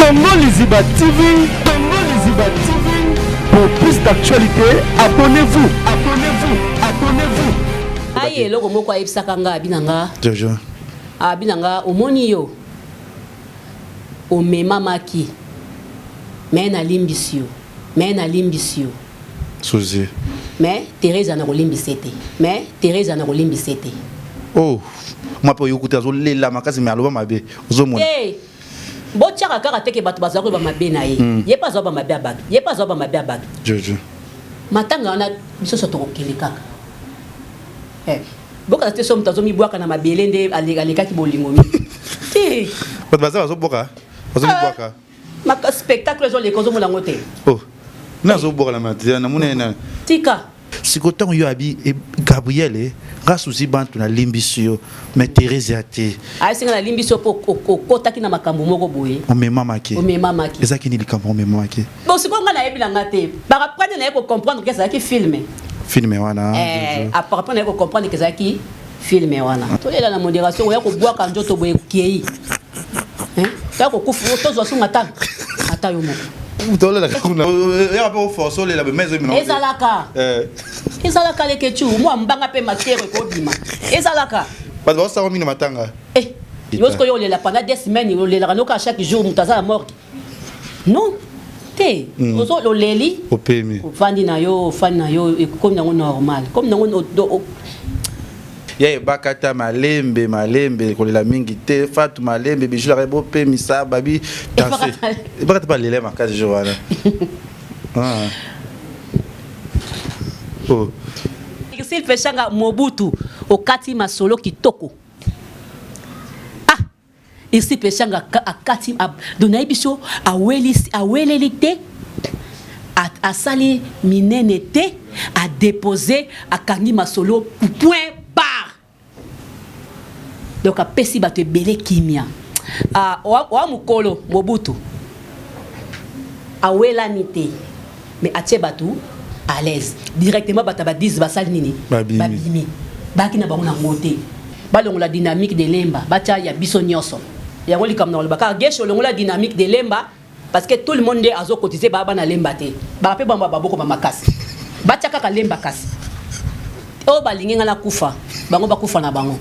Congo Liziba TV, Congo Liziba TV. Pour plus d'actualités, abonnez-vous, abonnez-vous, abonnez-vous. Aye eloko moko ayebisaka nga abi na nga. Jojo. Abi na nga omoni yo omemamaki mais nalimbisi yo mais nalimbisi yo. Suzy. Mais Theresa nakolimbisa te. Mais Theresa nakolimbisa te. Oh, moi pe oyokuta azolela makasi mais aloba mabe. Ozomona. Hey. Botiaka kaka te ke bato bazwa koyeba mabe na ye. Mm. Ye pe azwa ba mabe ya bato. Ye pe azwa ba mabe ya bato. Jojo. Matanga wana biso so tokokende kaka. Eh. Bokata te so moto azomibwaka na mabele nde alekaki bolingo mingi. Te. Bato baza bazoboka, bazomibwaka. Ah. Maka spectacle ezo leka ozo mona ngo te. Oh. Na zo boka na matia na mona na. Tika. Siko tango yo abi e, Gabriel eh, nga Suzy Bantu na limbisi yo mais Theresia te. Ayebisi nga na limbisi yo po okotaki na makambo moko boye. Omemamaki. Omemamaki. Ezalaki nini likambo omemamaki? Bon sikoyo nga nayebi na nga te. Par après nde naye ko comprendre que ezalaki film. Film wana. Eh, après naye ko comprendre que ezalaki film wana. Tolela na moderation oya kobwaka nzoto boye kiei. Hein? Toya kokufa tozwa sunga ata ata yo moko. Tolelaka kuna. Yaka pe oforce olela mais ezobima. Ezalaka. Eh. Ezalaka leketchou mwa mbanga pe matière ekobima. Ezalaka. Bato bazosala mingi na matanga. Eh. Yo sikoyo olela pendant des semaines olelaka noka chaque jour moto aza na morgue. Non. Te. Mm. Ozo oleli. Opemi. Ofandi na yo, ofandi na yo ekomi nango normal. Comme nango ya ebakata malembe malembe kolela mingi te fatu malembe bijou laka bopemisa babi danse ebakata balela makasi jour wana ah. oh. Ursule Peshanga Mobutu okati masolo kitoko ah Ursule Peshanga akati donc nayebi biso awelisi aweleli te asali minene te a depose akangi masolo point barre donc apesi bato ebele kimia ah, oa mokolo Mobutu awelani te mais atie bato à l'aise directement bato ya ba 10 basali nini babimi baki na bango na ngo te balongola dynamique de lemba batia ya biso nyonso yango likambo na koloba kaka geshe olongola dynamique de lemba parce que tout le monde nde azo cotiser ba bana lemba te baka pe bamba baboko ba makasi batia kaka lemba kasi oyo balingi nga nakufa bango bakufa na bango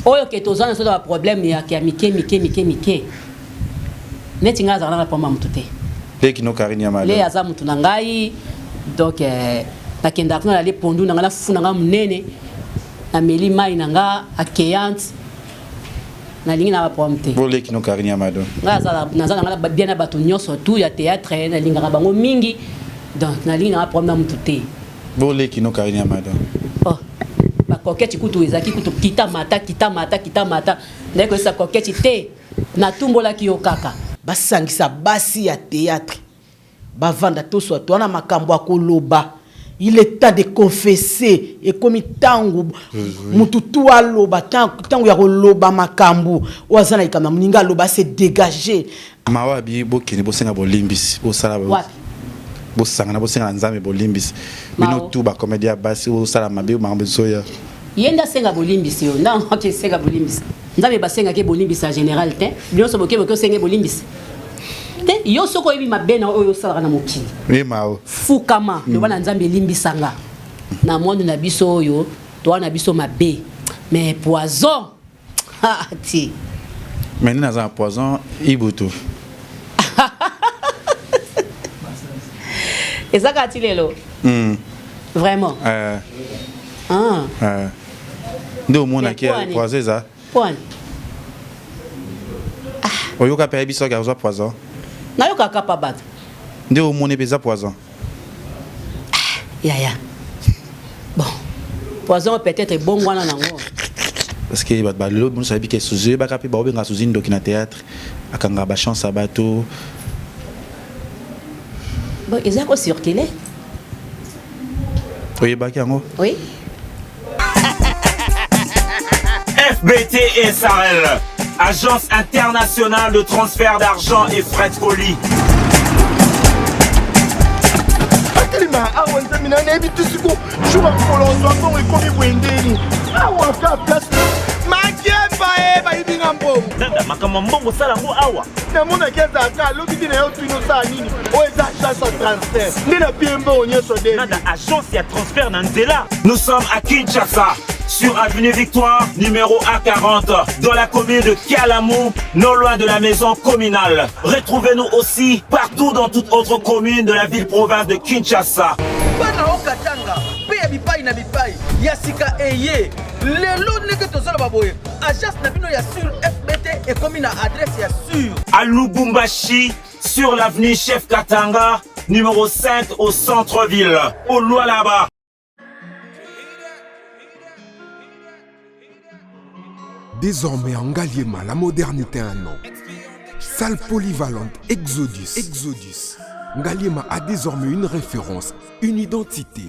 oyo ke toza na soda ba problème ya ya mike mike mike mike neti ngai azalaka na problème ya motu te leki no Karine ya malo le aza motu na ngai donc eh, nakendaka kuna nalie pondu na ngai na fufu na ngai monene nameli mai na ngai accueillante nalingi na ba problème te. Bo leki no Karine ya Mado. Nga naza naza na nga bien na bato nyonso tout ya théâtre nalingaka bango mingi donc nalingi na nga problème na mutu te. Bo leki no Karine ya Mado. Oh ba coquette kutu ezalaki kutu kita mata kita mata kita mata naye koyesa coquette te natumbolaki yo kaka. Basangisa basi ya theatre Bavanda toswa toa na makambo ya koloba il est temps de confesser ekomi tango mutu tu aloba tango ya koloba makambo oyo aza na likambo na moninga aloba se dégager. Mawa abi bokende bosenga bolimbisi bosala Wapi? Bosangana bosenga na Nzambe bolimbisi bino tout ba comedien ya basi bosala mabe makambo ezoya. Ye nde asenga bolimbisi yo nde ake senga bolimbisi Nzambe basengaki bolimbisi ya general te bino boke boke osenge bolimbisi te yo soki oyebi mabe na oyo osalaka na mokili fukama loba na Nzambe limbisa nga na monde na biso oyo toa na biso mabe mais poison ti mais nini aza na poison ibutu eza kaka ti lelo vraiment ah. Nde omonaki poison eza Pwani. Ah. Oyoka pe ayebi soki azwa poison. Nayokaka pa bato. Nde omoni pe eza poison. Ah, yaya. Bon. Poison peut-être ebongwana nango. Parce que bato balelo nyonso ayebi ke Suzy oyebaka mpe baobenga Suzy ndoki na théâtre akangaka ba chance ya bato. Bon, eza ko circuler. Oyebaki yango? Oui. FBT SARL, agence internationale de transfert d'argent et frais de colis. atelema awa nzambe na nayebi te siko jour ya mokolo ozwa mbongo ekomi boye ndeni awa ka place makiemba e. Eh, bayibi nga mbongo. Nada, makambo ya mbongo osala yango awa. Namonaki azalaka alobi te na yo tuni osala nini oyo eza agence ya transfert nde napie mbongo nyonso de. Nada, agence ya transfert na nzela. Nous sommes à Kinshasa, sur avenue Victoire, numéro A40, dans la commune de Kalamu, non loin de la maison communale. Retrouvez-nous aussi partout dans toute autre commune de la ville-province de Kinshasa. Bana Haut-Katanga mpe ya bipai na bipai ya sika eye lelo ndenge tozoloba boye agence na bino ya sur fbt ekomi na adresse ya sur. À Lubumbashi, sur l'avenue Chef Katanga, numéro 5 au centre-ville, au Lualaba. Désormais en Ngaliema, la modernité a un nom. Salle polyvalente Exodus. Exodus. Ngaliema a désormais une référence, une identité.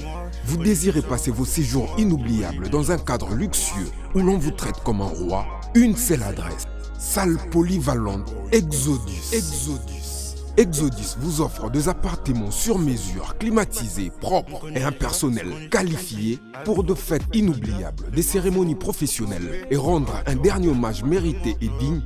Vous désirez passer vos séjours inoubliables dans un cadre luxueux où l'on vous traite comme un roi? Une seule adresse. Salle polyvalente Exodus. Exodus. Exodus vous offre des appartements sur mesure, climatisés, propres et un personnel qualifié pour de fêtes inoubliables, des cérémonies professionnelles et rendre un dernier hommage mérité et digne.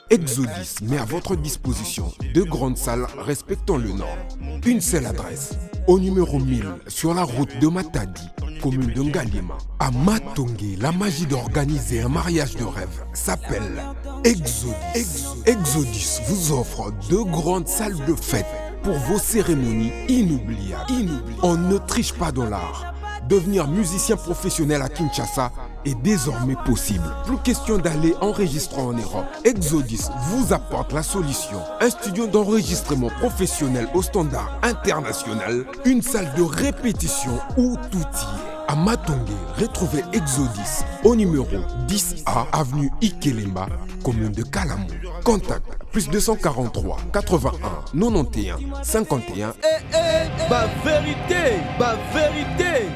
Exodus met à votre disposition deux grandes salles respectant le normes. Une seule adresse, au numéro 1000 sur la route de Matadi, commune de Ngaliema. À Matonge, la magie d'organiser un mariage de rêve s'appelle Exodus. Exodus vous offre deux grandes salles de fête pour vos cérémonies inoubliables. Inoubliables. On ne triche pas dans l'art. Devenir musicien professionnel à Kinshasa est désormais possible. Plus question d'aller enregistrer en Europe. Exodus vous apporte la solution. Un studio d'enregistrement professionnel au standard international. Une salle de répétition où tout y est. À Matonge, retrouvez Exodus au numéro 10A, avenue Ikelemba, commune de Kalamu. Contact plus 243 81 91 51. Eh, eh, ba vérité, ba vérité.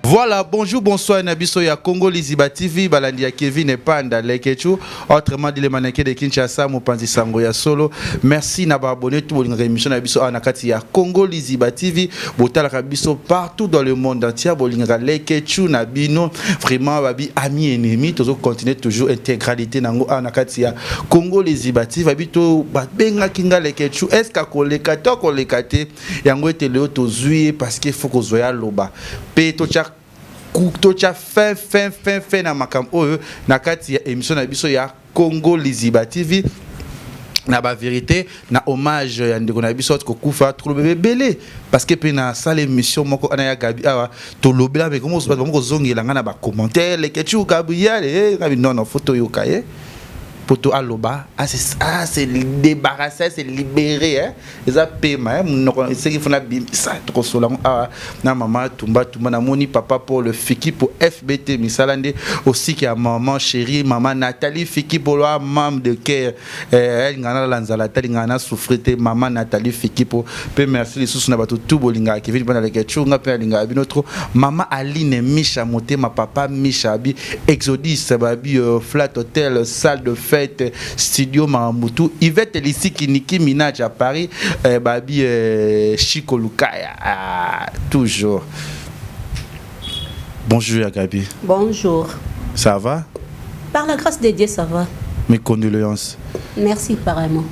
Voilà, bonjour, bonsoir, Nabiso ya Congo Liziba TV, balandi ya Kevin Epanda, Lekechu, autrement dit le mannequin de Kinshasa, mopanzi sango ya solo. Merci na ba abonné tout bolinga émission na biso na kati ya Congo Liziba TV, botalaka biso partout dans le monde entier, bolinga Lekechu na bino, vraiment babi ami ennemi, tozo continuer toujours intégralité nango na kati ya Congo Liziba TV, babi to ba bengaki nga Lekechu, est-ce qu'akoleka to akoleka te? Yango ete leo tozwi parce que faut kozwa ya loba. Pe totia totia fin fin fin fin na makambo oyo na kati ya émission na biso ya Congo Liziba TV na ba vérité na hommage ya ndeko na biso kokufa tolobela ebele parce que pe na sala émission moko ana ya Gabi awa tolobela mais comment bato kozongela nga na ba commentaire Lekechu Gabriel eh Gabi non non faut toyoka ye poto aloba a se débarrasser a se libérer hein eza pema hein monoko eseki fona bimisa tokosola yango awa na mama tumba tumba namoni papa Paul Fiki po FBT misala nde osiki ya maman chérie mama Nathalie Fiki polo mame de cœur alingaka nalala nzala te alingaka na souffrir te mama Nathalie Fiki po pe merci lisusu na bato tout bolingaka Kevin Bana Leketchou nga pe alingaka bino trop mama Aline Misha motema papa Misha abi Exodus babi Flat Hotel salle de fête studio Marambutu Yvette Lisiki Niki Minaj à Paris babi Chico Lukaya ah, toujours. Bonjour ya Gabi. Bonjour. Ça va? Par la grâce de Dieu, ça va. Mes condoléances. Merci pareillement.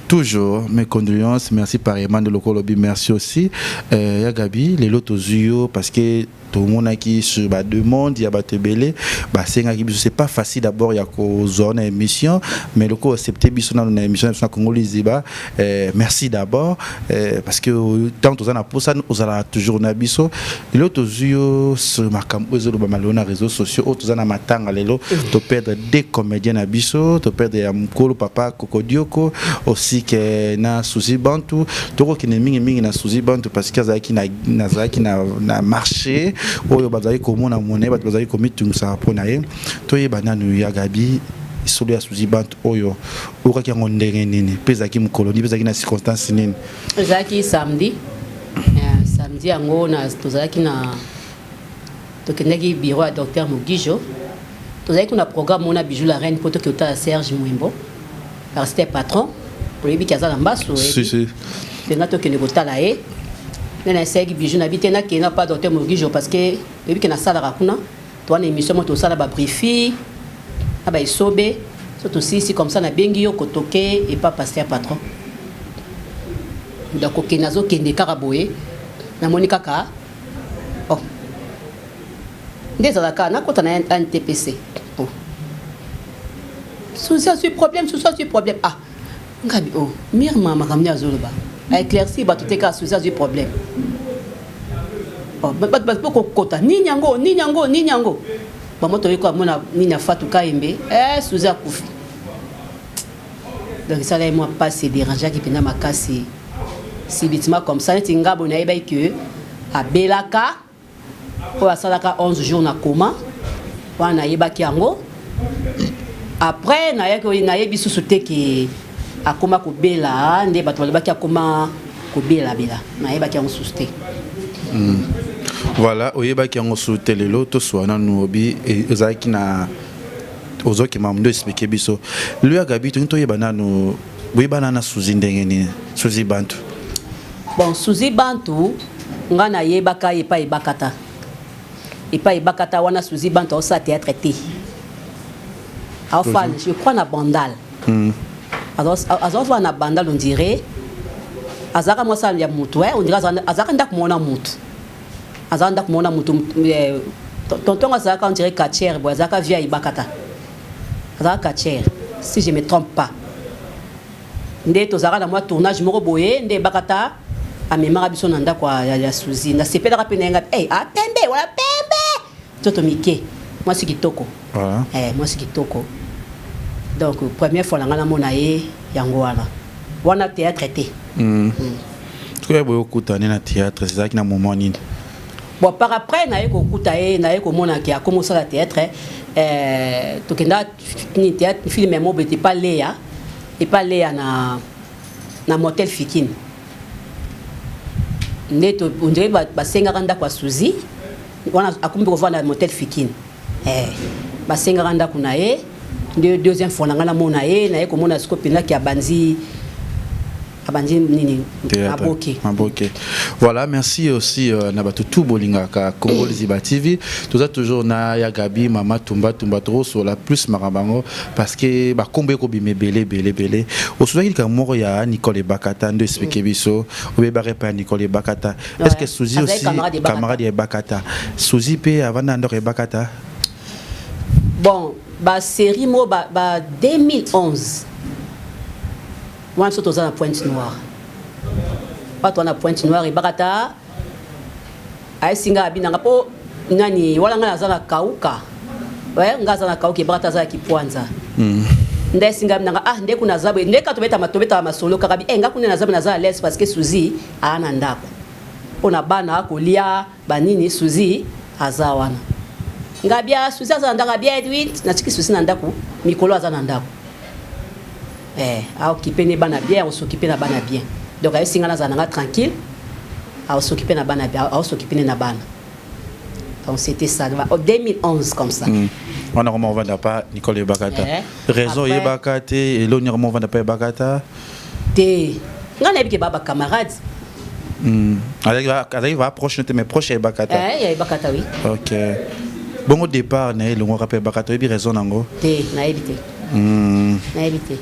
Toujours mes condoléances, merci pareillement de Lokolobi, merci aussi. Ya Gabi, lelo tozuyo parce que tout le monde qui sur ba demande ya bato ebele basengaki biso, c'est pas facile d'abord ya kozwa na émission, mais loko accepter biso na na émission na Congo Liziba, merci d'abord parce que tant toza na posa ozala toujours na biso. Lelo tozuyo sur makambo ezoloba malelo na réseaux sociaux oyo toza na matanga lelo to perdre des comédiens na biso, to perdre ya mokolo papa Kokodioko aussi que na Suzy Bantu, tokokende mingi mingi na Suzy Bantu parce que azalaki na nazalaki na, na marché oyo bazalaki komona mona ye, bato bazalaki komitungisa mpo na ye. Toyeba nanu ya Gabi solo ya Suzy Bantu oyo oyokaki yango ndenge nini mpe ezalaki mokolo nini mpe ezalaki na circonstance nini? Ezalaki samedi. Samedi yango na tozalaki na tokendaki bureau ya docteur Mugijo, tozalaki kuna programme mona Bijou la Reine po toki otala Serge Mwimbo parce que patron oyebi ki aza na mbasu Si, si. Tenga tokende kotala ye nde naesayaki Bijou na bi te nakende na pa docteur Mugijo parce que oyebi ke nasalaka kuna towana émission moko tosala ba briefi na ba esobe. So tosilisi comme ça, nabengi yo kotoke epa pasteur patron. Donc kokende, azokende kaka boye, namoni kaka, oh, nde ezalaka nakota na NTPC. Oh, Suzi azwi problème, Suzi azwi problème. Ah, ngabi, oh, Mirma, makambo nde azoloba aéclaircir bato te, kaka Suzi azwi problème. Oh, bato bato kokota nini yango, nini yango, nini yango, bango toyei komona nini ya Fatu Kayembe, eh, Suzi akufi. Donc esala ye mwa mpasi, edérangeaki mpenza makasi. Subitement comme ça, neti nga boye, nayebaki ke abelaka, oyo asalaka 11 jours na coma wana, nayebaki yango. Après nayaki, nayebi susu te ke akoma kobela, nde bato balobaki akoma kobelabela, nayebaki yango susu te. Voilà, oyebaki yango susu te. Lelo toswa nanu obi ezalaki na ozokima ndo expliquer biso lelo ya Gabi. Tongi toyeba nanu, boyebana na Suzi ndenge nini, Suzi Bantu? Bon, Suzi Bantu, nga nayebaka ye epai Ebakata. Epai Ebakata wana, Suzi Bantu aosala théâtre te, aofana, je crois, na Bandal. Azofana na Bandal, on dirait azalaka mwasi ya mutu, on dirait azalaka ndako moko na mutu, azalaka ndako moko na mutu. Tonton azalaka, on dirait, quartier boye, azalaka via Ebakata, azalaka quartier, si je me trompe pas. Nde tozalaka na mwa tournage moko boye, nde Ebakata amemaka biso na ndako ya Suzi. Nasepelaka mpe na ye. Ngai, hey, apembe wala pembe, nzoto mike, mwasi kitoko. Eh, mwasi kitoko. Donc première fois na ngai namona ye yango wana, wana théâtre te. Soki boye okutani na théâtre, ezalaki na moment nini? Bon, par après naye kokuta ye, naye komona ke akomi osala théâtre. Tokenda nini, théâtre, film ya mobo ete epa Leya na motel Fikine. Nde on dirait basengaka ndako ya Suzi wana, akomi kovanda na motel Fikine. Basengaka ndako na ye. Nde deuxième fois na ngai namona ye, naye komona sikoyo mpenzaki abandi nini? Théâtre. Maboke. Maboke. Voilà, merci aussi na bato tout bolingaka Congo Liziba TV. Toza toujours na ya Gabi, mama Tumba Tumba, trop sur la plus marabango parce que ba kombe ko bime belé belé belé. Osuzaki ka moko ya Nicole Bakata ndo expliquer biso, obebare pa Nicole Bakata. Est-ce que Suzy Azali aussi camarade ya Bakata. Camarade ya Bakata. Suzy pe avant ndako ya Bakata. Bon, basérie moko ba 2011 wana, biso toza na Pointe Noire, bato wana Pointe Noire, Ebakata ayesinga abinanga mpo nani wana, ngai naza na Kauka. Ouais, ngai aza na Kauka, Ebakata aza na Kipwanza. Nde esinga abinanga, ah, nde kuna aza boye, nde ka tobetama masolo kaka bi, eh, nga kuna naza boye, naza à l'aise parce que Suzi aa na ndako mpo na bana kolia banini, Suzi aza wana. Nga bia Suzi aza na ndako, abia oui, natiki Suzi na ndako, mikolo aza na ndako, aokipe ne bana bien, aosokipe na bana bien. Donc ayesi nga nazala nanga tranquille, aosokipe na bana bien, aosokipe ne na bana. Donc c'était ça, au 2011 comme ça. Wana koma ovanda pa Nicole Ebakata. Raison oyebaka te eloni koma ovanda pa Ebakata? Te, nga nayebi ke ba bacamarade. Azalaki va proche te, mais proche ya Ebakata. Eh, ya Ebakata, oui. Ok, bongo départ na ye, elongwaka mpe Ebakata, oyebi raison nango? Te, nayebi te. Nayebi te.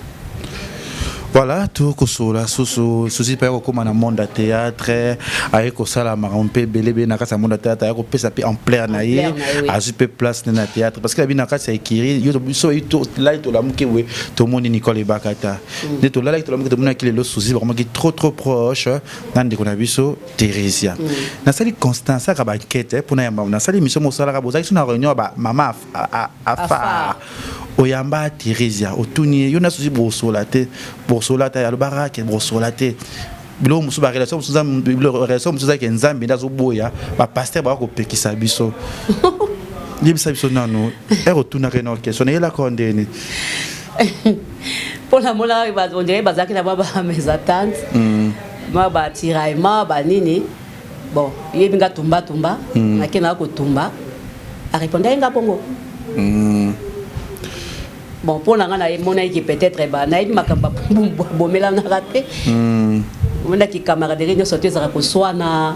Voilà, tokosola susu. Susi mpe aya kokóma na monde ya théâtre, aye kosala makambo mpe ebele ebele na kati ya monde ya théâtre, aye kopesa mpe ampleur na ye. Ampleur na ye, oui. Azwi mpe place ne na théâtre parce que abi na kati ya ekiri yo biso tolali, tolamuki boye, tomoni Nicole Ebakata. Nde tolalaki, tolamuki, tomonaki lelo Susi bakomaki trop trop proche na ndeko na biso Thérésia. Nasali constant, asalaka baenquête mpona yamba. Nasali émission mosalaka, bozalaki so na réunion ya bamama afar, oyamba Thérésia, otuni ye: yo na Susi bosola te? Bosola te? Alobaka ke bosola te. Biloko mosusu, barelation mosusu, relation mosusu ezalaki Nzambe nde azoboya, bapasteur baka kopekisa biso. Yebisa biso nanu, ere otunaka ye na question, nayelaka yo ndeni? Mpo namonaka, on dirait bazalaki na mwa ba mésentente, mwa batiraillement banini. Bon, yebi nga tumbatumba, nake na kotumba, arépondaki nga bongo. Bon, mpo na nga namonaki peut-être ba nayebi makambo bomelanaka te. Omonaki camaraderie nyonso te ezalaka koswana,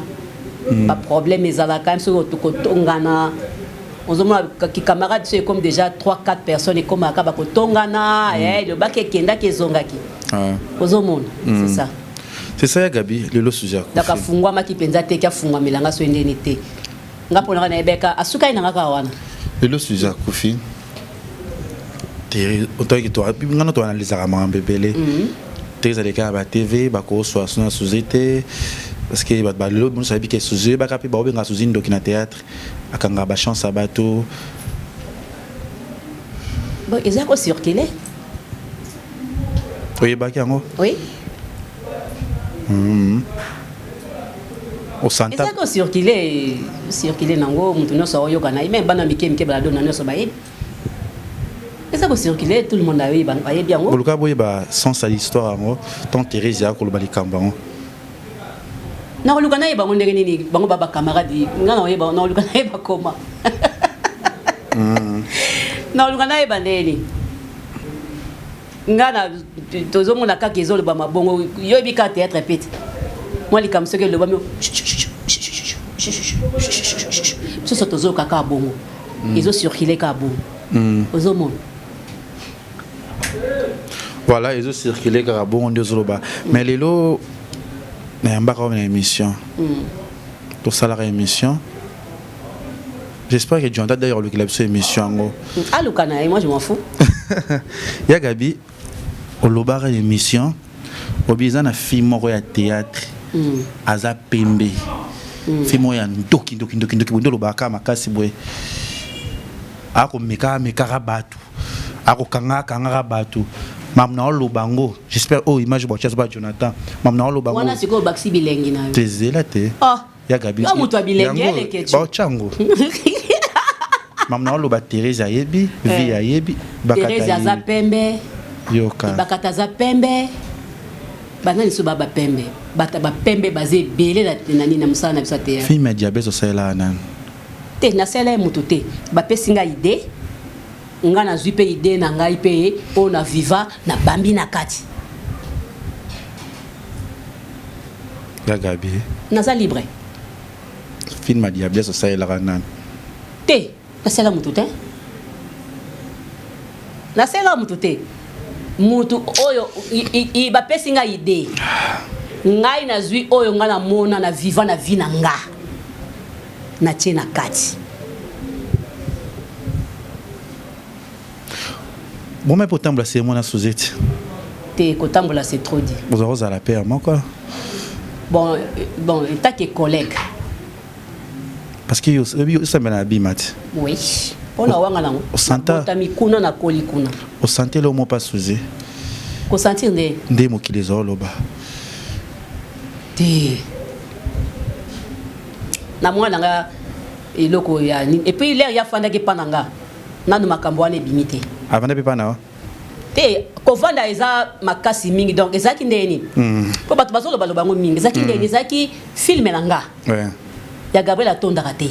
baproblème ezalaka soki kotongana. Ozomona ki camarade so ekomi déjà 3 4 personnes ekomaka bakotongana, elobaki ekendaki ezongaki. Ozomona, c'est ça. C'est ça ya Gabi, lelo sujet donc afungwamaki mpenza te, ki afungwamelanga so endeni te. Nga mpo nanga nayebeka asukai nanga kaka wana. Lelo sujet akufi, otoki ngana toanalizaka makambo ebele te. Ezali kaka ba TV bakoswa so na sujet te, parce que bato balelo nyonso bayebi ke sujet oyebaka mpe baobenga suzi ndoki na théâtre, akangaka bachance ya bato. Bon, eza kocircule. Oyebaki yango? Oui. Osanta? Eza kocircule, circule nango, moto nyonso aoyoka na ye, me bana mike mike baladona nyonso bayebi, eza kocircule, tout le monde ayebi yango. Boluka boyeba sens ya l'histoire yango, tant Thérèse ya koloba likambo yango. Nakoluka nayeba yango ndenge nini? Bango ba bacamarade, nga nakoyeba, nakoluka nayeba koma, nakoluka nayeba ndenge nini? Nga na tozomona kaka ezoloba mabongo. Yoyebi kaka théâtre pete mwa likambo soki elobami biso tozoyoka kaka bongo, ezocircule kaka bongo, ozomona. Voilà, ezocircule kaka bongo nde ozoloba. Mais lelo nayambaka oyo na émission, tosalaka émission. J'espère que Jonathan d'ailleurs olukela biso émission yango. Aluka na ye, moi je m'en fous. Ya Gabi, olobaka émission, obi eza na fille moko ya théâtre, aza pembe, fille moko ya ndoki ndoki ndoki ndoki boye nde olobaka kaka makasi boye, akomeka amekaka bato, akokanga akangaka bato. Mamu na oloba yango, j'espère oyo image botia ba Jonathan, mamu na oloba wana. Yango. Sikoyo bakisi bilengi na yo. Tezela te. Oh. Ya Gabi. Yo moto ya bilenge, eleke ti. Baotya yango, mamu na oloba, Thérèse ayebi vie, ayebi Bakata. Thérèse aza Ayebi. pembe. Yoka. Bakata aza pembe, banani so ba bapembe, bato bapembe baza ebele na nini, na mosala na biso ya théâtre. Film ya diabète osalelaka nani? Te, nasala ye moto te. Bapesi ngai idée, ngai nazwi mpe idée na ngai mpe oyo na viva nabambi na kati. Ya Gabi. Naza libre. Film ya diablesse osalelaka nani? Te, nasala moto te, nasala moto te. Motu oyo bapesi ngai idée, ngai nazwi oyo ngai namona na viva na vie na nga, natie na kati. Boma mpe otambola se mwana Suzette? Te, kotambola c'est trop dit. Ozala kozala mpe ya moko. Bon, en tant que collègue. Parce que oyebi osambela na bima te. Oui, mpona wanga nango. Botami kuna, nakoli kuna. Osante lo mo pa Suze? Kosentir nde? Nde mokili eza oloba. Te, na mwana nga eloko ya nini. Et puis l'heure ya afandaki epa na nga, nanu makambo wana ebimi te. Avanda mpe pa na yo? Te, kovanda eza makasi mingi. Donc ezalaki ndenge nini? Mpo bato bazolobaloba yango mingi. Ezalaki ndenge nini? Ezalaki film na nga ya Gabriel atondaka te.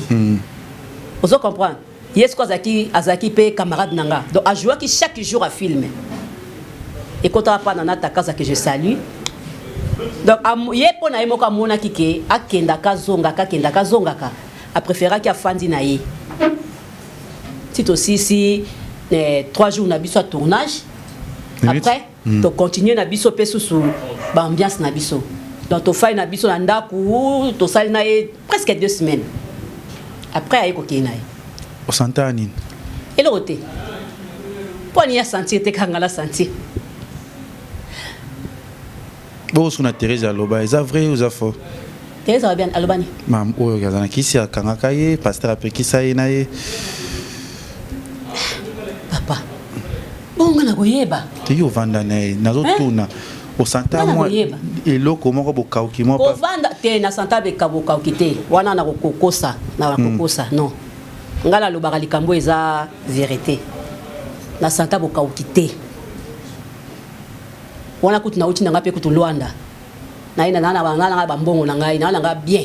Ozo comprendre? Ye siko azalaki mpe camarade na nga, donc ajouaki chaque jour a film ekotaka mpa na Natakaza, que je salue. Donc ye mpo na ye moko amonaki ke akendaka azongaka, akendaka azongaka, apréféraki afandi na ye ti tosisi 3 jours na biso ya tournage. Après tocontinue na biso mpe susu baambiance na biso. Donc tofai na biso na ndako, tosali na ye presque 2 semaines, après aye kokende na ye. Osanta nini? Eloko te. Mpo ani ya sentir te, kanga na sentir. Bokosu na Thérèse aloba, eza vrai ou eza faux? Thérèse alobi, alobani? Mam oyo aza na kisi, akangaka ye, pasteur apekisa ye na ye. Papa, bongo na koyeba? Te, yo ovanda na ye, nazotuna, osanta Nga na mwa koyeba. eloko moko bokauki mwa Kovanda te, na santa bokauki te. Wana na kokosa, na kokosa, non. Ngai nalobaka likambo eza vérité. Na santa bokauki te. Wana kutu nauti na ngai mpe kutu Lwanda naye na na ngai bambongo na ngai na ngai bien,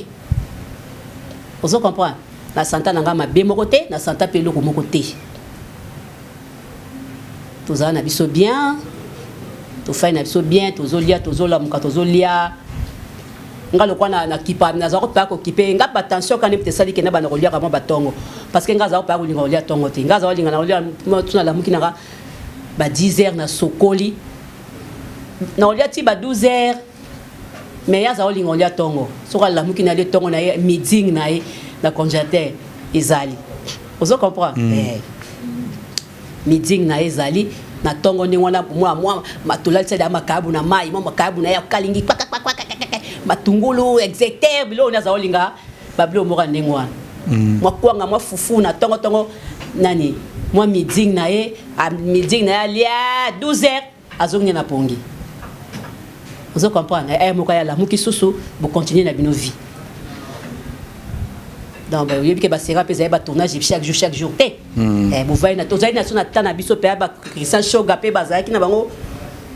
ozo comprendre? Na santa na ngai mabe moko te, na santa mpe eloko moko te. Tozala na biso bien, tofai na biso bien, tozolia, tozolamuka, tozolia. Nga lokwa na kipa, nazala kopaya kokipe nga batension kani mpe esali kende bana koliaka mwa batongo. Parce que nga aza pa kolinga kolia tongo te. Nga aza kolinga na kolia tuna lamuki na nga ba 10 heures na sokoli. Na kolia ti ba 12 heures. Mais ye aza kolinga kolia tongo. Soki alamuki na ye tongo na ye meeting na ye na congélateur ezali. Ozo comprendre? Mm. Eh. Meeting na ye ezali na tongo ndenge wana mwa mwa matolalisa ya makayabu na mai mwa makayabu na ye akalingi kwaka kwaka kwaka matungulu etc biloko nde aza kolinga babiloko moko ya ndenge wana mm. mwa kwanga mwa fufu na tongo tongo nani mwa meeting na ye meeting na ye alia 12 heures azongi na pongi ozo comprendre eh moko ya lamuki susu bo continuer na bino vie donc oyebi ke basera mpe ezali batournage chaque jour chaque jour te hmm. eh, bovai na tozali na so na ta na biso mpe ba Christian Shoga mpe bazalaki na bango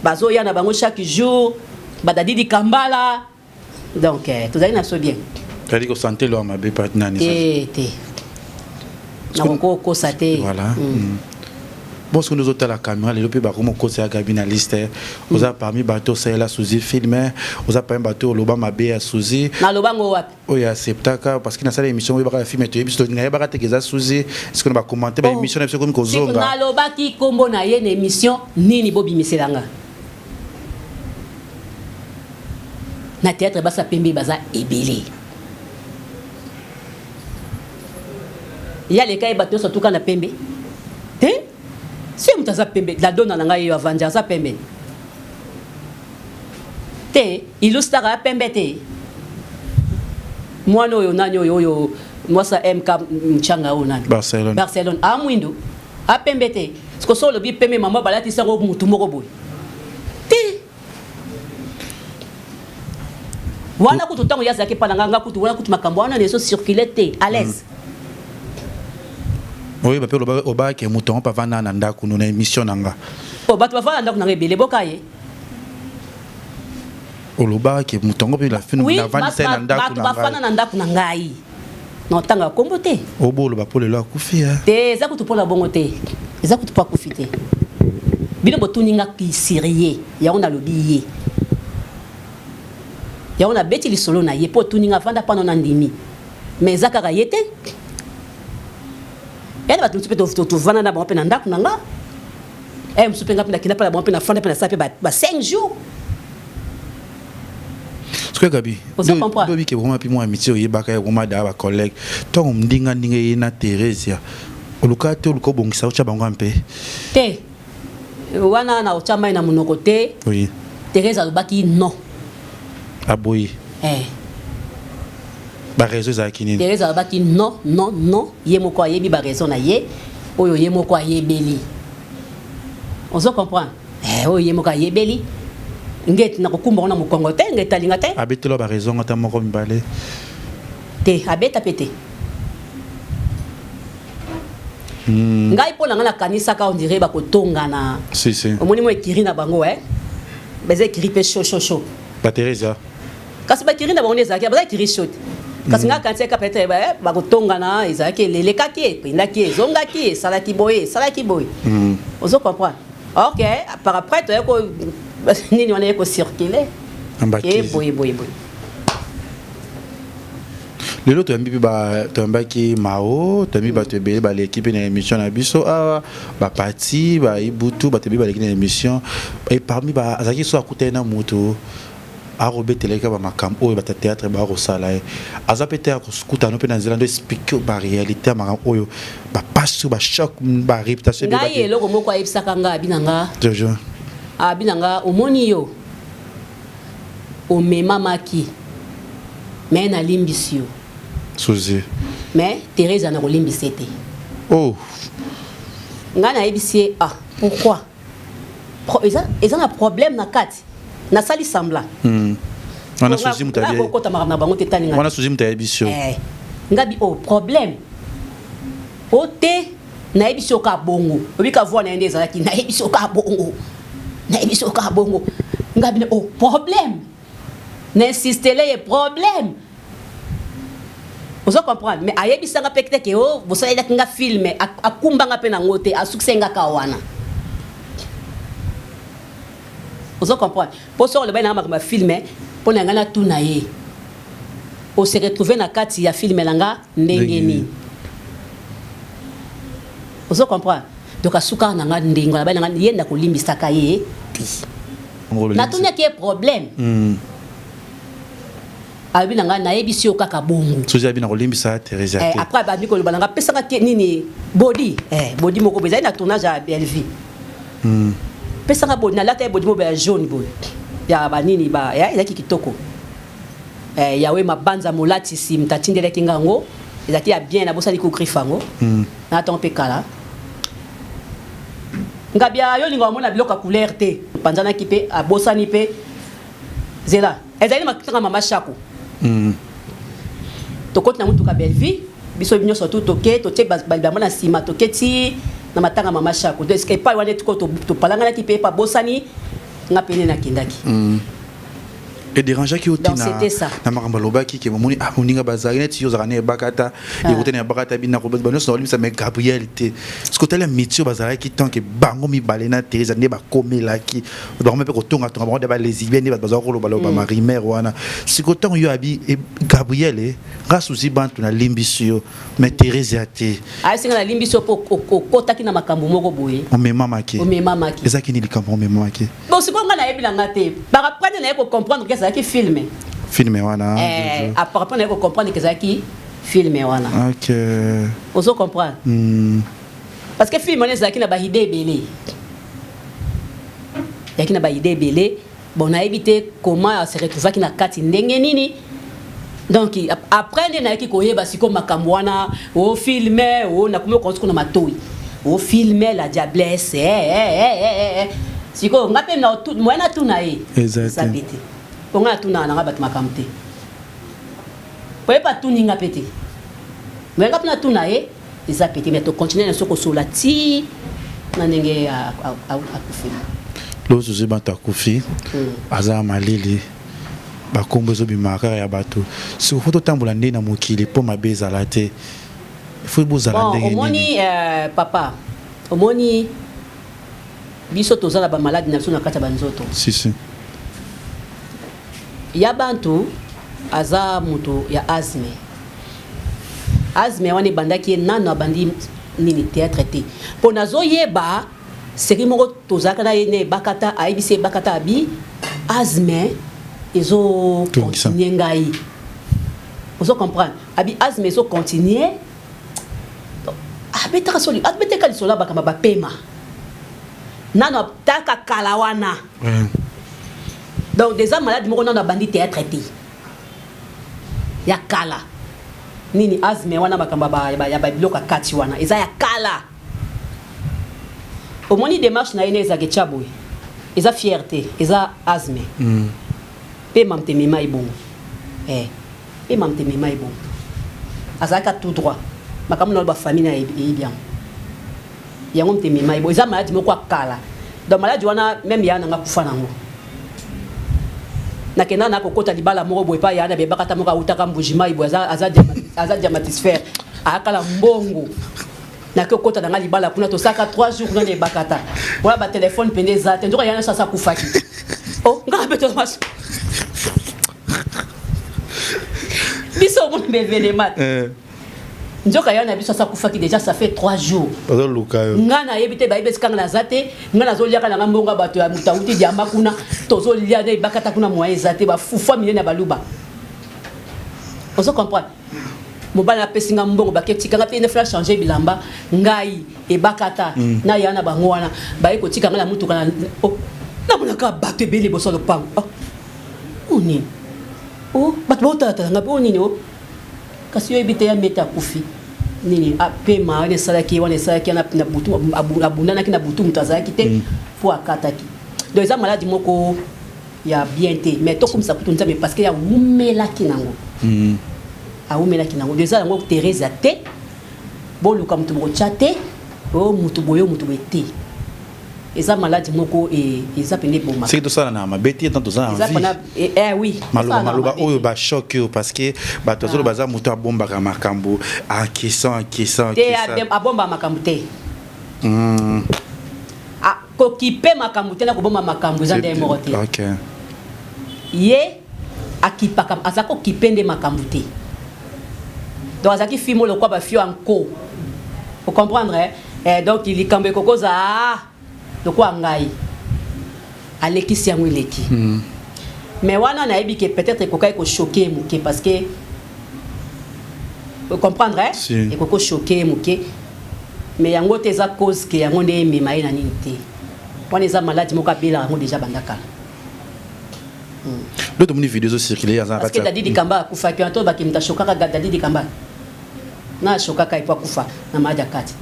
bazoya na bango chaque jour badadidi kambala donc eh, tozali na so bien tozali kosante lwa mabe pa nani te te nakoki kokosa te voilà mm. Mm. bon soki ozotala caméra lelo mpe bakomi okosa ya gabi na liste oza mm. parmi bato osalela suzi film oza parmi bato oloba mabe ya suzi naloba ngo wapi oyo acceptaka parce que nasala émission oyebaka ya film toyebi biso nayebaka te eza suzi soki na bacommante ba oh. émission na biso ekomi kozonga nalobaki nkombo na ye na émission nini bobimisela nga na théâtre basa pembe baza ebele ya leka ye bato nyonso atuka na pembe te soki moto aza pembe la dona na ngai yeyo avandi aza pembe te ilustaka ya pembe te mwana oyo nani oyo oyo mwasa mk mchanga oyo nani barcelone, barcelone. amwindu apembe te siko so olobi pembe mama balatisi yango mutu moko boye te wana kutu ntango ye azalaki epa na nga nga kutu wana kutu makambo wana ezo circule te à l'aise mm. oyeba mpe obaki moto yango mpe avanda na ndako no na émission na nga oh, bato bavanda na ndako na nga ebele boka ye olobaki moto yango mpe navandisa ye na ndako bato bafanda na ndako na ngai na otanga nkombo te oboloba mpo lelo akufi eh? te eza kutu mpo na bongo te eza kutu mpo akufi te bino botuni nga kisirie yango nalobi ye yango nabeti lisolo na ye mpo otuni nga vanda mpano na ndimi mais eza kaka ye te yana bato mosusu mpe tovanda na bango mpe na ndako na nga eh mosusu mpe nga mpe nakenda mpe na bango mpe nafanda mpe nasala mpe ba 5 jours sikoyo gabi ndobi ke vraiment mpe mwa amitié oyebaka ya vraiment daa bacollègue ntango ndinga ndinga ye na theresia oluka te oluka obongisa otya bango mpe te wana na otya mai na monoko te oui. therese alobaki non aboyi eh. baraison ezalaki nini therese alobaki non non non ye moko ayebi baraison na ye oyo ye moko ayebeli ozo comprendre eh, oyo ye moko ayebeli ngeti nakokumba ngo na mokongo te ngeti alinga te abetela baraison ata moko mibale te abeta mpe te hmm. ngai mpo na ngai nakanisaka on dirait bakotongana si, si. omoni mo ekiri na bango eh? baza ekiri mpe chaud chaud chaud bateresa kasi bakiri na bango nde ezalaki baza ekiri chaud te kasi ngai akanisaka peut-être eh, bakotongana ezalaki elelekaki ekendaki ezongaki esalaki boye esalaki boye hmm. ozo comprendre ok par après toye ko nini wana ye kocircule e boye boye boye lelo toyambi mpe toyambaki mao toyambi bato ebele baleki mpe na émission na biso awa bapati baibutu bato ebele baleki na émission e parmi azalaki so akutani na moto akobetela ye kaka bamakambo oyo bato ya théâtre bakosala ye aza mpe te akokutana mpe na nzela ndo explike baréalité ya makambo oyo bapasi oyo bachoc baréputation ngai eloko moko ayebisaka ngai abi na nga toujours abi na nga omoni yo omemamaki me nalimbisi yo suzi me therese nakolimbisa ye te oh ngai nayebisi ye ah pourquoi Pro, eza, eza na problème na kati nasali semblant mm. wana suzi moto akokota makambo na bango te tani wana suzi moto ayebisi yo eh, ngabi o oh, problème o te nayebisi yo kaka bongo obika voi na ye nde ezalaki nayebisi yo kaka bongo nayebisi yo kaka bongo ngabi o oh, problème na insistele ye problème ozo comprendre mais ayebisa nga mpe te ke o oh, bosalelaki nga filme akumba nga mpe nango te asukisa nga kaka wana ozo comprendre mpo soki olobaki nanga makambo ya filme mpo na ngai natuna ye ose retrouve na kati ya filme na nga ndenge nini. Ozo comprendre? Donc asukaka na nga ndenge na na nga ye nakolimbisaka ye te. Natunaki ye problème. Alobi na nga nayebisi yo kaka bongo. Soki abi nakolimbisa Theresia te. Après abandi koloba na nga pesaka ke nini body, body moko boye ezali na tournage ya Bellevue. Pesaka body nalata ye body moko ya jaune boye. Ya ba nini ba ezalaki kitoko. Yawe mabanza molatisi moto atindelaki nga yango ezalaki ya bien nabosani ko griffe yango. Na ntango mpe kala. Ngabia yo olinga omona biloko ya couleur te. Panzanaki mpe abosani mpe zela. Ezali matanga mama Shako. Tokoti na mutuka Bellevue, biso nyonso tu toke, totie bango na nsima, toke ti na matanga mama Shako. Donc epai wana etiko topalanganaki mpe epa bosani nga pene nakendaki. Edérangeaki yo te na makambo alobaki ke bomoni ah moninga bazalaki neti yo ozalaka na ebakata ekote na ebakata bina nyonso naolimbisa mais Gabriel te parce que otali amitié oyo bazalaki tant que bango mibale na Theresa nde bakomelaki bango mpe kotongatonga bango nde balesbienne nde bato bazalaka kolobaloba marimere wana. Sikoyo ntango yo abi Gabriel nga suzi bantu nalimbisi yo mais Theresa te. Ayesinga nalimbisi yo mpo okotaki na makambo moko boye. Omemamaki. Omemamaki. Ezalaki nini likambo omemamaki? Bon sikoyo nga nayebi na nga te. Par après nde naye kocomprendre ke ezalaki film. Film wana. Après naye kocomprendre ke ezalaki film wana. Ok. Ozo comprendre? Parce que film wana ezalaki na ba idée ebele. Ezalaki na ba idée ebele. Bon nayebi te comment se retrouvaki na kati ndenge nini. Donc après nde nayaki koyeba sikoyo makambo wana o film o nakomi okonzi kuna matoi. O film la diablesse sikoyo nga mpe moyen natuna ye eza pe te. Po nga natunaka nanga bato makambo te. Koyeba atuni nga pe te. Mais nga mpe natuna ye eza pe te, mais tocontinue na biso kosola ti na ndenge akufi. Loso soki bato akufi aza malili bakombo ezobimaka kaka ya bato. Sikoyo fo totambola nde na mokili mpo mabe ezala te. Fo bozala ndenge nini? Omoni papa, omoni biso toza na bamaladi na biso na kati ya banzoto. Si si. Ya bantu aza moto ya asthme. Asthme wana ebandaki ye nano abandi nini théâtre te. Po nazoyeba série moko tozalaka na ye na ebakata ayebisi ebakata abi asthme ezo continuer ngai. Ozo comprendre? Abi asthme ezo continuer. Abetaka soli, abetaka lisolo bakamba bapema. Nano ataka kala wana. Donc déjà malade moko nano abandi théâtre te. Ya kala. Nini asthme wana bakamba ba ya ba biloko kati wana eza ya kala. Omoni démarche na ye na ezake tcha boye. Eza fierté, eza asthme. Pe mamte mema ebongo. Pe mamte mema ebongo. Azalaka tout droit. Makambo na ba famille na eyebi yango. Yango mte mema ebongo. Eza malade moko ya kala. Donc malade wana même ya nanga kufa nango. Nakenda na kokota libala moko boye pa ya na bebaka ta moko autaka Mbujimayi boye aza aza diamatisphère. Akala mbongo. Nake kokota nanga libala kuna tosaka 3 jours kuna na ebakata. Wana ba téléphone pende eza te. Nzoka ya na sasa kufaki. Oh, ngaka pe to mas. Biso omoni ba événement. Nzoka ya na biso asa kufaki déjà ça fait 3 jours. Bazoluka yo. Nga nayebi te bayebi esika nga naza te, nga nazoliaka nanga mbongo ya bato ya moto awuti diamba kuna, tozolia na ebakata kuna moyen eza te, bafufa minene ya baluba. Ozo comprendre? Mobali apesi nga mbongo baketika nga pe ne fla changer bilamba ngai ebakata na ya na bango wana baye kotika nga na mutuka na oh, namonaka bato ebele liboso ya lopango. Oh, oh nini? Oh, bato baotalatala nga pe oh nini oh? Kasi yo yebi te ya mete akufi. Nini apema wana esalaki wana esalaki na butu abundanaki na butu moto azalaki te po akataki. Donc eza maladi moko ya bien te mais tokumisa kutu Nzambe parce que ya wumelaki nango. Awumelaki nango. Donc eza yango Theresa te. Boluka moto bokotya te. O moto boye moto boye te. Eza maladi moko eza pene eboma. Soki tosala na mabe te tant toza na vie. Eh oui. Maloba maloba oyo ba choc oyo parce que bato azolo baza moto abombaka makambo encaissant encaissant te abomba makambo te. Ah kokipe makambo te na kobomba makambo eza nde moko te. OK. Ye akipaka aza kokipe nde makambo te. Donc azaki fimo lokwa ba fio anko. Vous comprendre hein? Eh, donc likambo ekokoza ah, lokola ngai alekisi yango eleki mm. Mais wana nayebi ke peut-être ekokaki kochoquer ye moke parce que comprendre eh? Si. Ekoki kochoquer ye moke, mais yango te eza cause ke yango nde emema ye na nini te. Wana eza maladi moko abelaka yango déjà banda kala. Nde tomoni video ezocircule aza na Parce que kati ya Dadi Dikamba akufaki wana, to baki moto ashokaka Dadi Dikamba na ashokaka ye po akufa na maladi ya kati,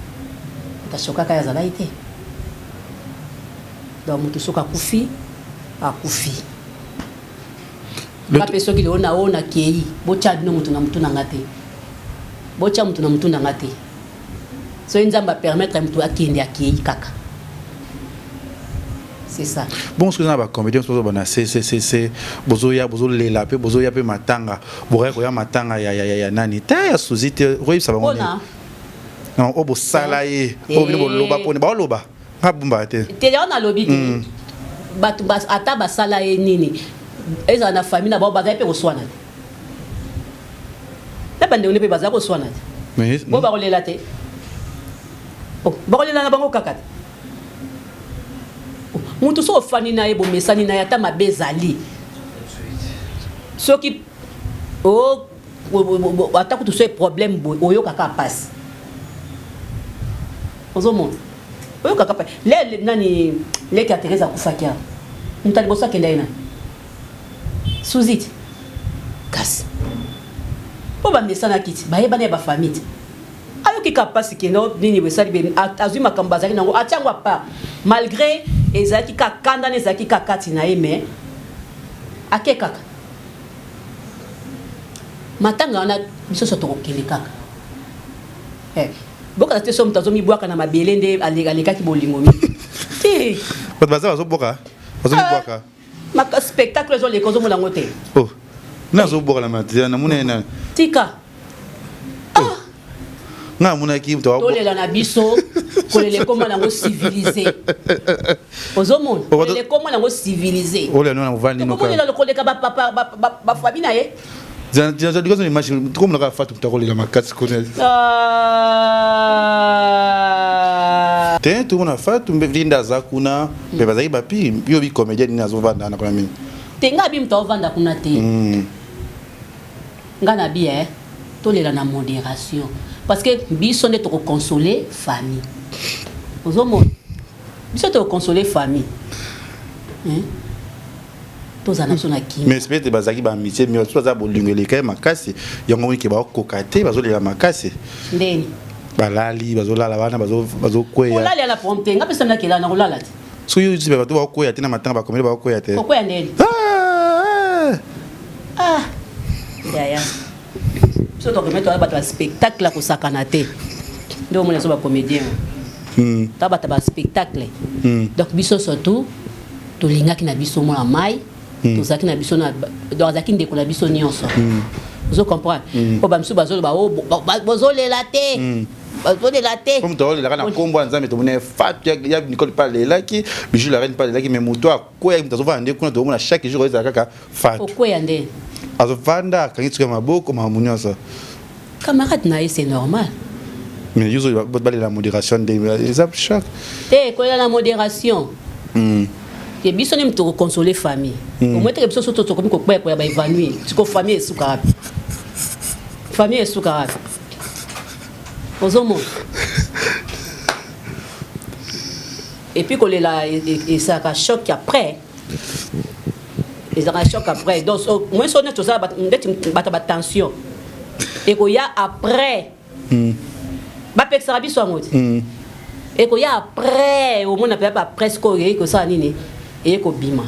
moto ashokaka ye azalaki te. Donc moto soki akufi, akufi. Nga mpe soki lelo na oyo nakei, botya bino moto na motu na nga te, botya moto na motu na nga te. Soki Nzambe apermettre moto akende, akei kaka, c'est ça. Bon, soki eza na bacomédien mosusu bazoloba na cccc, bozoya bozolela mpe bozoya mpe matanga, bokoya koya matanga ya, ya, ya, ya nani te, ya Suzi te, okoyebisa bango nini? Mpona Non, oyo bosala ye, oyo bino boloba, mpona baoloba nga bumbaka te. Te, yango nalobi te. Bato ata basala ye nini, ezala na famille na bango, bazali mpe koswana te, na bandeko nde mpe bazali koswana te. Mais bo bakolela te. Oh, bakolela na bango kaka te. Oh, moto so ofandi na ye, bomesani na ye, ata mabe ezali soki o ata kutu so problème boye, oyokaka mpasi, ozomona oyokaka mpasi. Le nani, leki ya Therese akufaki awa, moto ya liboso akenda ye nani? Suzi te. Kasi mpo bamesanaki ti, bayebani ya bafamille te, ayoki ka mpasi keno nini esali be azwi makambo bazalaki nango, atia yango apart, malgré ezalaki ka kanda na ezalaki ka kati na ye, mais ake kaka matanga wana. Biso so tokokende kaka. Eh, bokala te, so moto azomibwaka na mabele nde alekaki bolingo mingi te. Bato baza bazoboka, bazomibwaka. Spectacle ezoleka, ozomona yango te. Oh, nga azoboka na matia, namoni ye nani. Tika. Nga amonaki moto Tolela na biso, kolela ekoma nango civilisé, ozomona, kolela ekoma nango civilisé. Oyo na ovandi. Tokomolela koleka bapapa bafamille na ye. Likozo image tokomonaka Fatu, moto akolela makasi kuna. Ah. Te, tomona Fatu mpe Linda aza kuna mpe bazalaki bapi yo bi comédien nini azovanda wana kuna mingi. Te, nga abi moto aovanda kuna te. Nga na bi eh, tolela na modération parce que biso nde tokoconsole famille, ozomona, biso tokoconsole famille, hein? Tozala na biso na kimia. Mais peut-être bazalaki baamitié, mais bato baza bolingo eleka ye makasi, yango moni ke baokoka te, bazolela makasi. Ndeni? Balali, bazolala wana, bazokweya. Kolala na problème te, nga mpe nakela na kolala te. Soki yo bato baokweya te na matanga, bakomeli baokweya te. Kokweya ndeni? Ah, ah yaya, biso tokome toza bato ya spectacle ya kosakana te, nde omona biso bacomédien, ta bato ya baspectacle. Donc biso surtout tolingaki na biso mwana mai, tozalaki na biso na, donc azalaki ndeko na biso nyonso, ozo comprendre? Po bamisusu bazoloba o bozolela te, bazolela te. Po moto aolelaka na nkombo ya Nzambe, tomoni Fatu ya Nicole mpe alelaki, Bijou la reine mpe alelaki, mais moto akweyaki, moto azovanda nde kuna, tokomona chaque jour ezala kaka Fatu. Okweya nde? Azovanda, akangi suki ya maboko, makambo nyonso. Camarade na ye, c'est normal. Mais yo balela modération nde eza choc. Te, kolela na modération ke biso nde moto tokoconsole famille. Omoi teke biso so tokomi kokweya koya baévanouir, siko famille esuka wapi? Famille esuka wapi? Ozomona, et puis kolela ezalaka choc après, ezalaka choc après. Donc moi so neti ozala neti bato ya batension, ekoya après. Bapekisaka biso yango te, ekoya après, omona mpe après sikoyo eyei kosala nini, eye kobima.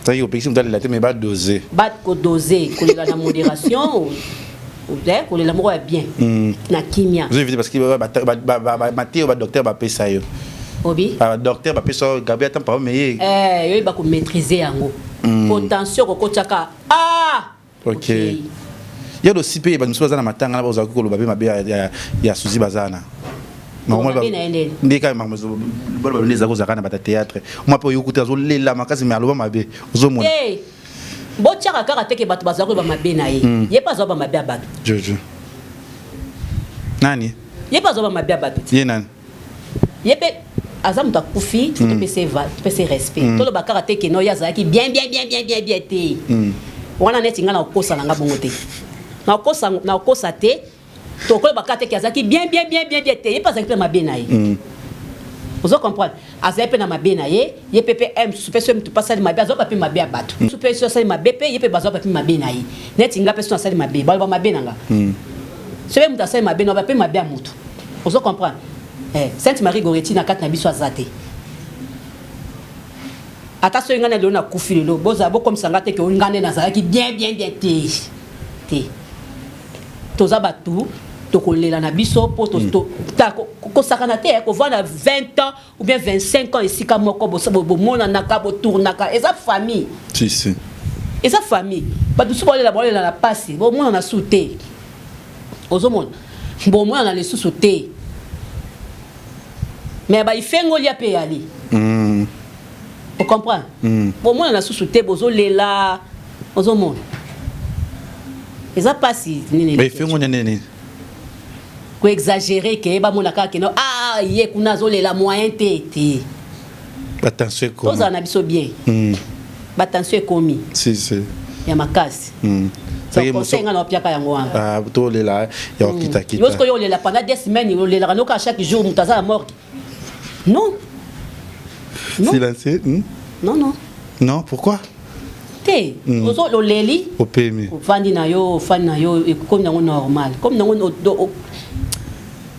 Soki opekisi moto alela te, mais badose. Bakodose kolela na modération, kolela moko ya bien, na kimia. Ozo parce que mateyo badocteur bapesa yo. Obi? Badocteur bapesa yo, Gabriel, ata mpao meye. Yoyeba komaîtrise yango, po tension kokotiaka ah. Ok, ya dosi mpe bato mosusu baza na matanga na bazalaki koloba mpe mabe ya Suzi, baza na nde kaka baloba nde eza kozalaka na bato ya théâtre mwa mpe oyoku te, azolela makasi me aloba mabe, ozomona. Botiaka kaka teke bato bazala koloba mabe na ye, ye mpe azwa bamabe ya bato. Jojo nani? Ye mpe azwa bamabe ya bato. Ye nani? Ye mpe aza moto akufi, faut topesa ye topesa ye respect. Toloba kaka te ke no ye azalaki bien bien bien bien bien bien te. Wana neti ngai nakokosa na nga bongo te. Nakokosa nakokosa te. Tokoloba kaka te ke azalaki bien bien bien bien bien te. Ye mpe azalaki mpe na mabe na ye. Ozo comprendre? Azali mpe na mabe na ye, ye mpe mpe eh, mosusu mpe soki moto mpe asali mabe azoba mpe mabe ya bato. Mosusu mpe soki asali mabe mpe ye mpe bazoba mpe mabe na ye. Neti nga mpe soki nasali mabe, baloba mabe na nga. Soki moto asali mabe, naloba mpe mabe ya moto. Ozo comprendre? Eh, Sainte Marie Goretti na kati na biso aza te. Ata soki nga na lelo nakufi lelo, bozala bokomisa nga te ke nga nde nazalaki bien bien bien te. Te. Toza batu tokolela na biso po to, to, ta, kosakana te, kovanda 20 ans ou bien 25 ans esika moko bomonanaka, botournaka, eza famille. Si, si. Eza famille. Bato mosusu baolela baolela na pasi, bomonana su te. Ozomona? Bomonana lisusu te. Mais ba ifengolia pe eyali. O comprendre? Bomonana susu te, bozolela, ozomona. Eza pasi nini? Ba ifengolia nini? Ko exagérer ke bamona kaka ke no ah ye kuna azolela moyen te te. Ba tension ekomi. Tozala na biso bien. Ba tension ekomi. Si si. Ya makasi. Donc conseil nga na opiaka yango wana. Ah tolela ya okita kita. Yo sikoyo olela pendant des semaines olelaka noka chaque jour moto aza na morgue. Non. Non. Silencieux. Non non. Non, pourquoi? Te, ozo oleli. Opemi. Ofandi na yo, ofandi na yo, ekomi nango normal. Comme nango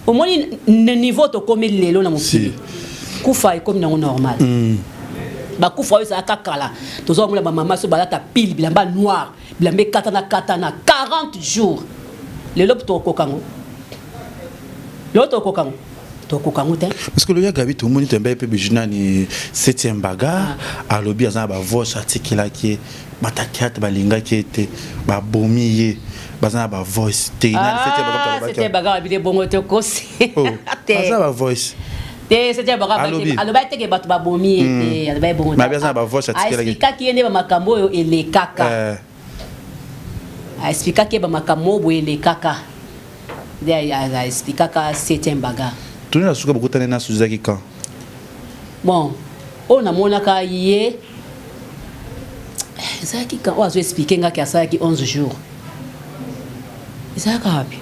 omoni niveau tokomi lelo na mokili. Kufa ekomi nango normal. Bakufa oyo ezalaka kala. Tozo komona ba mama so balata pile bilamba noir, bilamba ekatana katana 40 jours. Lelo tokoka ngo. Lelo tokoka ngo. Tokoka ngo te. Parce que le ya Gabi tomoni tembe pe bijou nani 7e bagarre, alobi aza na ba voice atikelaki batakiate balingaki ete babomi ye baza na ba voice te nani 7e bagarre Ah, 7e bagarre bide bongo te kosi. Oh, aza ba voice. Te 7e bagarre Alobi. alobaki te ke bato babomi ye te, alobaki bongo te. Mais aza na ba voice atikelaki. Aexplikaki ye nde ba makambo oyo elekaka. Aexplikaki ye ba makambo oyo boye elekaka. Nde aexplikaka 7e bagarre. Tuni na suka bokutani na Suzy ezalaki quand? Bon, oyo namonaka ye ezalaki quand oyo azo expliquer nga ke asalaki 11 jours. Ezalaka wapi?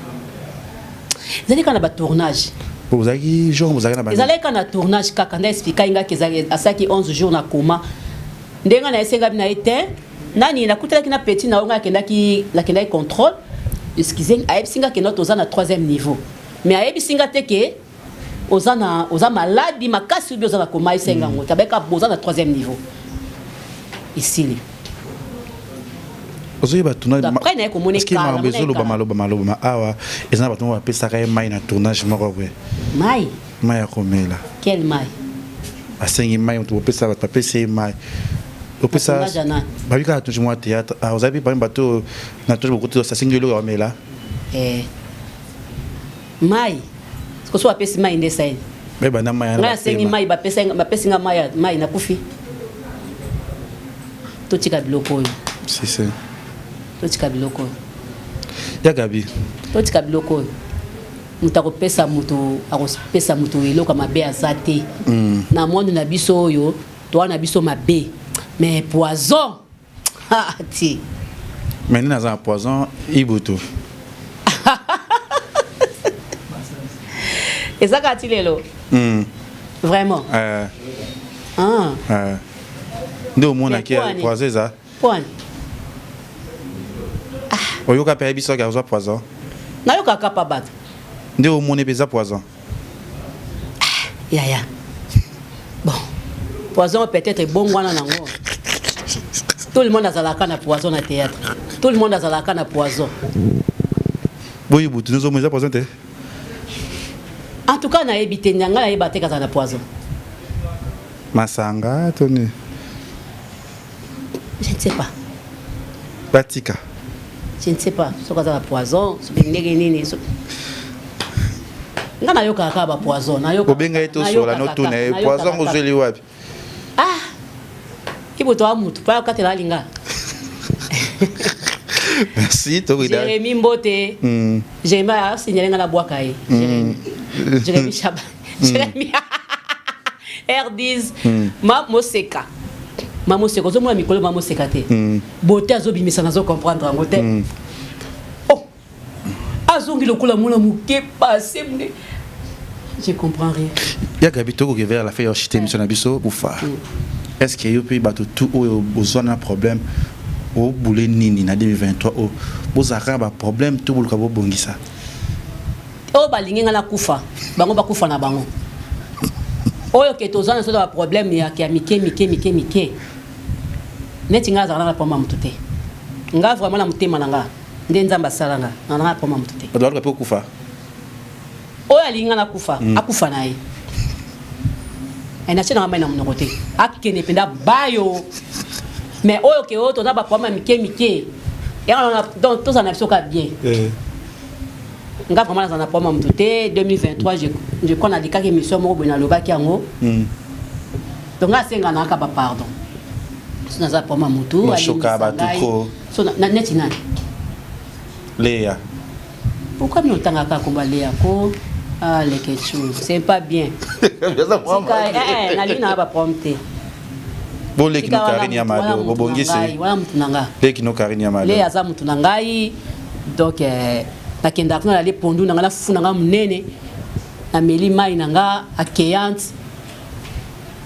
Ezalaki kaka na ba tournage. Bozalaki jour bozalaki na ba Ezalaki kaka na tournage kaka nde expliquaki nga ke asalaki 11 jours na coma. Ndenge nga na esengami na ye te, nani nakutanaki na petit na yo nga akendaki nakendaki contrôle. Excusez, ayebisi nga ke no toza na 3e niveau. Mais ayebisi nga te ke oza na oza maladi makasi ou bien oza na coma esenga ngo. Tabeka boza na 3e niveau. Esili. Ozoyeba tournage D'après na ye komona parce que ekala, makambo namona ezoloba ekala. maloba maloba awa eza na bato moko bapesaka ye mai na tournage moko boye. Mai? Mai ya komela. Quel mai? Asengi mai moto bopesa bato bapesi ye mai. Opesa Tournage ya nani? babi kaka tournage moko ya théâtre. Ah, ozali mpe parmi bato oyo na tournage bokuti asengi eloko ya komela. Eh. Mai. Soki bapesi mai nde esali. Bayeba na mai wana Ngai asengi bapema. mai bapesi nga mai mai nakufi. Totika biloko oyo. Si si. Totika biloko oyo. Ya Gabi. Totika biloko oyo. Moto akopesa moto, akopesa moto eloko mabe aza te. Na monde na biso oyo, toa na biso mabe. Mais poison. Ah, ti. Mais nini aza na poison Ibutu. Eza kaka ti lelo. Vraiment. Ah. Nde omonaki Mais poani. poison eza. Poani. Oyoka pe ayebi soki azwa poison. Nayokaka pa bato. Nde omoni pe eza poison. Ya ya. Bon. Poison peut-être ebongwana nango. Tout le monde azalaka na poison na théâtre. Tout le monde azalaka na poison. Boyi butu nzo eza poison te. En tout cas nayebi te nga nayeba te kazala na poison. Masanga toni. Je ne sais pas. Batika. Je ne sais pas. Soki aza na poison, soki ndenge nini, soki nga nayokaka kaka ba poison, nayokaka Obenga ye tosola nayokaka notuna ye kaka, poison nayokaka ngo ozweli wapi? Ah! Ibutu wa mutu, pa katela alinga. Merci, Torida. Jérémy Mbote. Jérémy a signalé nga na bwaka ye. Jérémy. Jérémy Chaba. Jérémy. R10 ma moseka ma moseka ozomona mikolo ma moseka te beauté azobimisa nazo comprendre yango te. Oh, azongi lokola mwana moke passe mne, je comprends rien. Ya Gabi, tokoki vers la fin ya chute émission na biso bufa. Est ce que yo mpe bato tout oyo bozwa na problème, obule nini na 2023 oyo bozalaka na baproblème to boluka bobongisa? Oyo balingi nga nakufa, bango bakufa na bango. Oyo ke toza na so na baproblème ya mike mike mike mike, neti nga azalaka na problème ya motu te. Nga vraiment, na motema na nga, nde Nzambe asala nga, nazalaka na problème ya motu te. Bato baluka mpe okufa. Oyo alingi nga nakufa, akufa na ye. Natie nanga mai na monoko te, akende mpenza bayo. Mais oyo ke oyo toza baproblème ya mike mike yango, donc tozala na biso ka bien. Nga vraiment naza na problème ya motu te. 2023, je crois nalikaki émission moko boye, nalobaki yango. Donc nga asenga naka bapardon so naza problème ya motu. Moshoka bato trop. So neti nani? Léa. Pourquoi bino otangaka komba Léa ko? Ah, Leketchou, c'est pas bien. Tika, nalingi nanga baproblème te. Boleki no Karine ya Mado, bobongisi. Wana mutu na nga. Leki no Karine ya Mado. Le aza mutu na ngai, donc nakendaka kuna, nale pondu na nga, nafufu na nga monene, nameli mai na nga accueillante.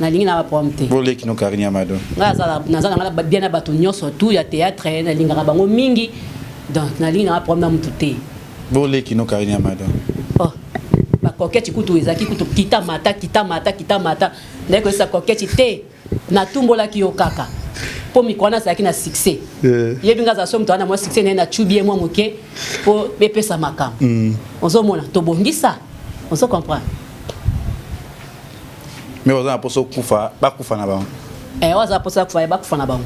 Nalingi na baproblème te. Boleki no Karine ya Mado. Ngai naza na nga bien na bato nyonso tu ya théâtre, nalingaka bango mingi, donc nalingi na problème na mutu te. Boleki no Karine ya Mado. Oh, bakoketi kutu ezalaki kutu kita mata, kita mata, kita mata. Naye koyesa koketi te, natumbolaki yo kaka mpo mikolo wana azalaki na succès. Yebi nga azala so moto wana mwa succès naye, nacubi ye mwa moke mpo epesa makambo. Ozomona, tobongisa, ozo comprendre. Mais oza na mposa okufa, bakufa na bango. Eh, oyo aza mposa kufa, bakufa na bango.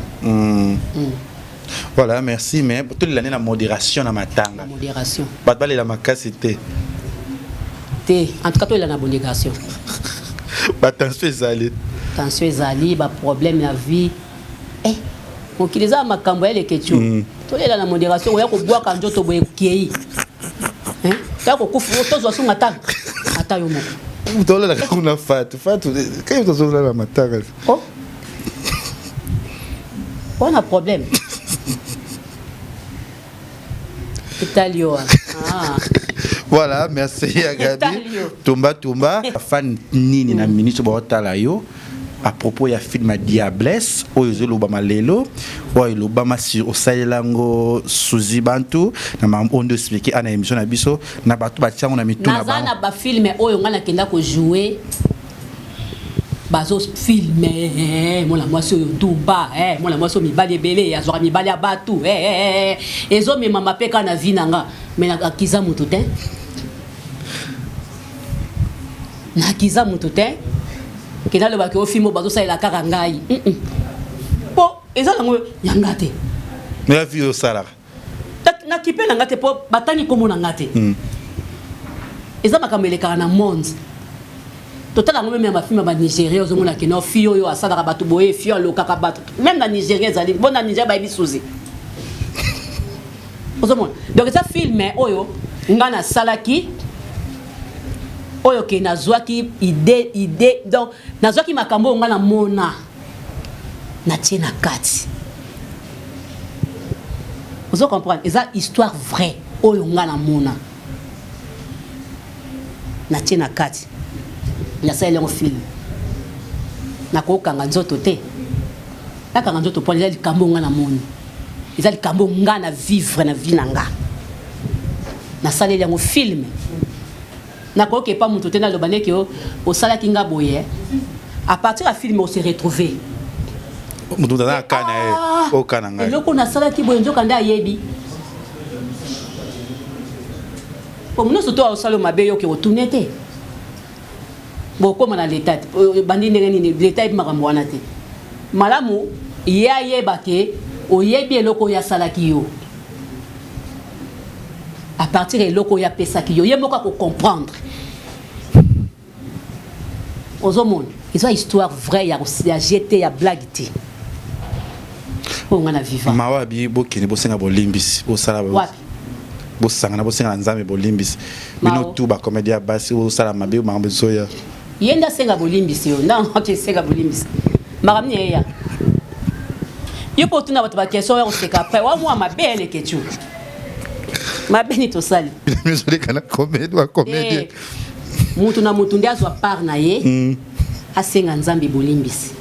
Voilà, merci. Mais tolela nde na modération na matanga. Modération. Bato balela makasi te. Te, en tout cas tolela na modération. Batension ezali. Tension ezali, baproblème ya vie. Eh, mokili eza makambo ya Leketio. Tolela na modération. Oya kobwaka nzoto boye, ekei. Toya kokufa, tozwa sunga ata ata yo moko. Tolelaka kuna. Fatu, Fatu, kai tozolala matanga. Oh, wana problème etali yo wana. Ah. Voilà, merci ya Gabi. Etali yo. Tumba tumba fan nini na minute baotala yo à propos ya film ya Diablesse oyo ezolobama lelo, oyo elobama sur osalela yango Suzi Bantu na makambo oyo nde expliqué ana émission na biso na bato batia yango na mitu na Naza bango. na bafilme oyo ngai nakenda kojouer, bazofilme mwana mwasi oyo ndumba, mwana mwasi oyo mibali ebele, azwaka mibali ya bato, ezomemama mpe kaka na vie na nga. Mais nakiza motu te, nakiza motu te ke nalobaki o film oyo bazosalela kaka ngai, mpo eza nango yanga te. Mais ya vie oyo osalaka. Nakipe na nga te mpo batangi nkombo na nga te. Eza makambo elekaka na monde, totala yango même ya bafilme ya banigéria. Ozomona keno fille oyo asalaka bato boye, fille alokaka bato. Même na Nigéria ezali bo, na Nigéria bayebi Suzi. Ozomona, donc eza filme oyo nga nasalaki, oyo ke nazwaki idée, donc nazwaki makambo oyo nga namona, natie na kati. Ozo comprendre, eza histoire vraie oyo nga namona, natie na kati, nasaleli yango film. Nakokanga nzoto te, nakanga nzoto mpona eza likambo oyo nga namoni, eza likambo oyo nga na vivre na vie na nga, nasaleli yango film. Nakoki epa moto te naloba ndeke osalaki nga boye. À partir ya film ose retrouver. Moto aza na ka na ye, oyo ka na ngai. Eloko nasalaki boye, nzoka nde ayebi po nyonso to osala mabe, yoke otune te, bokóma na leta te. Bandi ndenge nini leta yebi makambo wana te? Malamu ye ayeba ke oyebi eloko oyo asalaki yo. À partir ya eloko oyo apesaki yo, ye moko akocomprendre. Ozomona, eza histoire vraie ya gt, ya blague te, oyo nga na viva. Mawa bi bokende bosenga bolimbisi, bosala. Wapi? Bosangana, bosenga na Nzambe bolimbisi, bino Mao. tu bacomédien ya basi, osala mabe, makambo ezoya. Ye nde asenga bolimbisi yo nde ake senga bolimbisi makambo nini eya yo mpo otuna bato baquestion ya koseka après wa mwa mabe ya lekechu mabe nini tosali eh, mutu na mutu nde azwa part na ye mm. asenga nzambe bolimbisi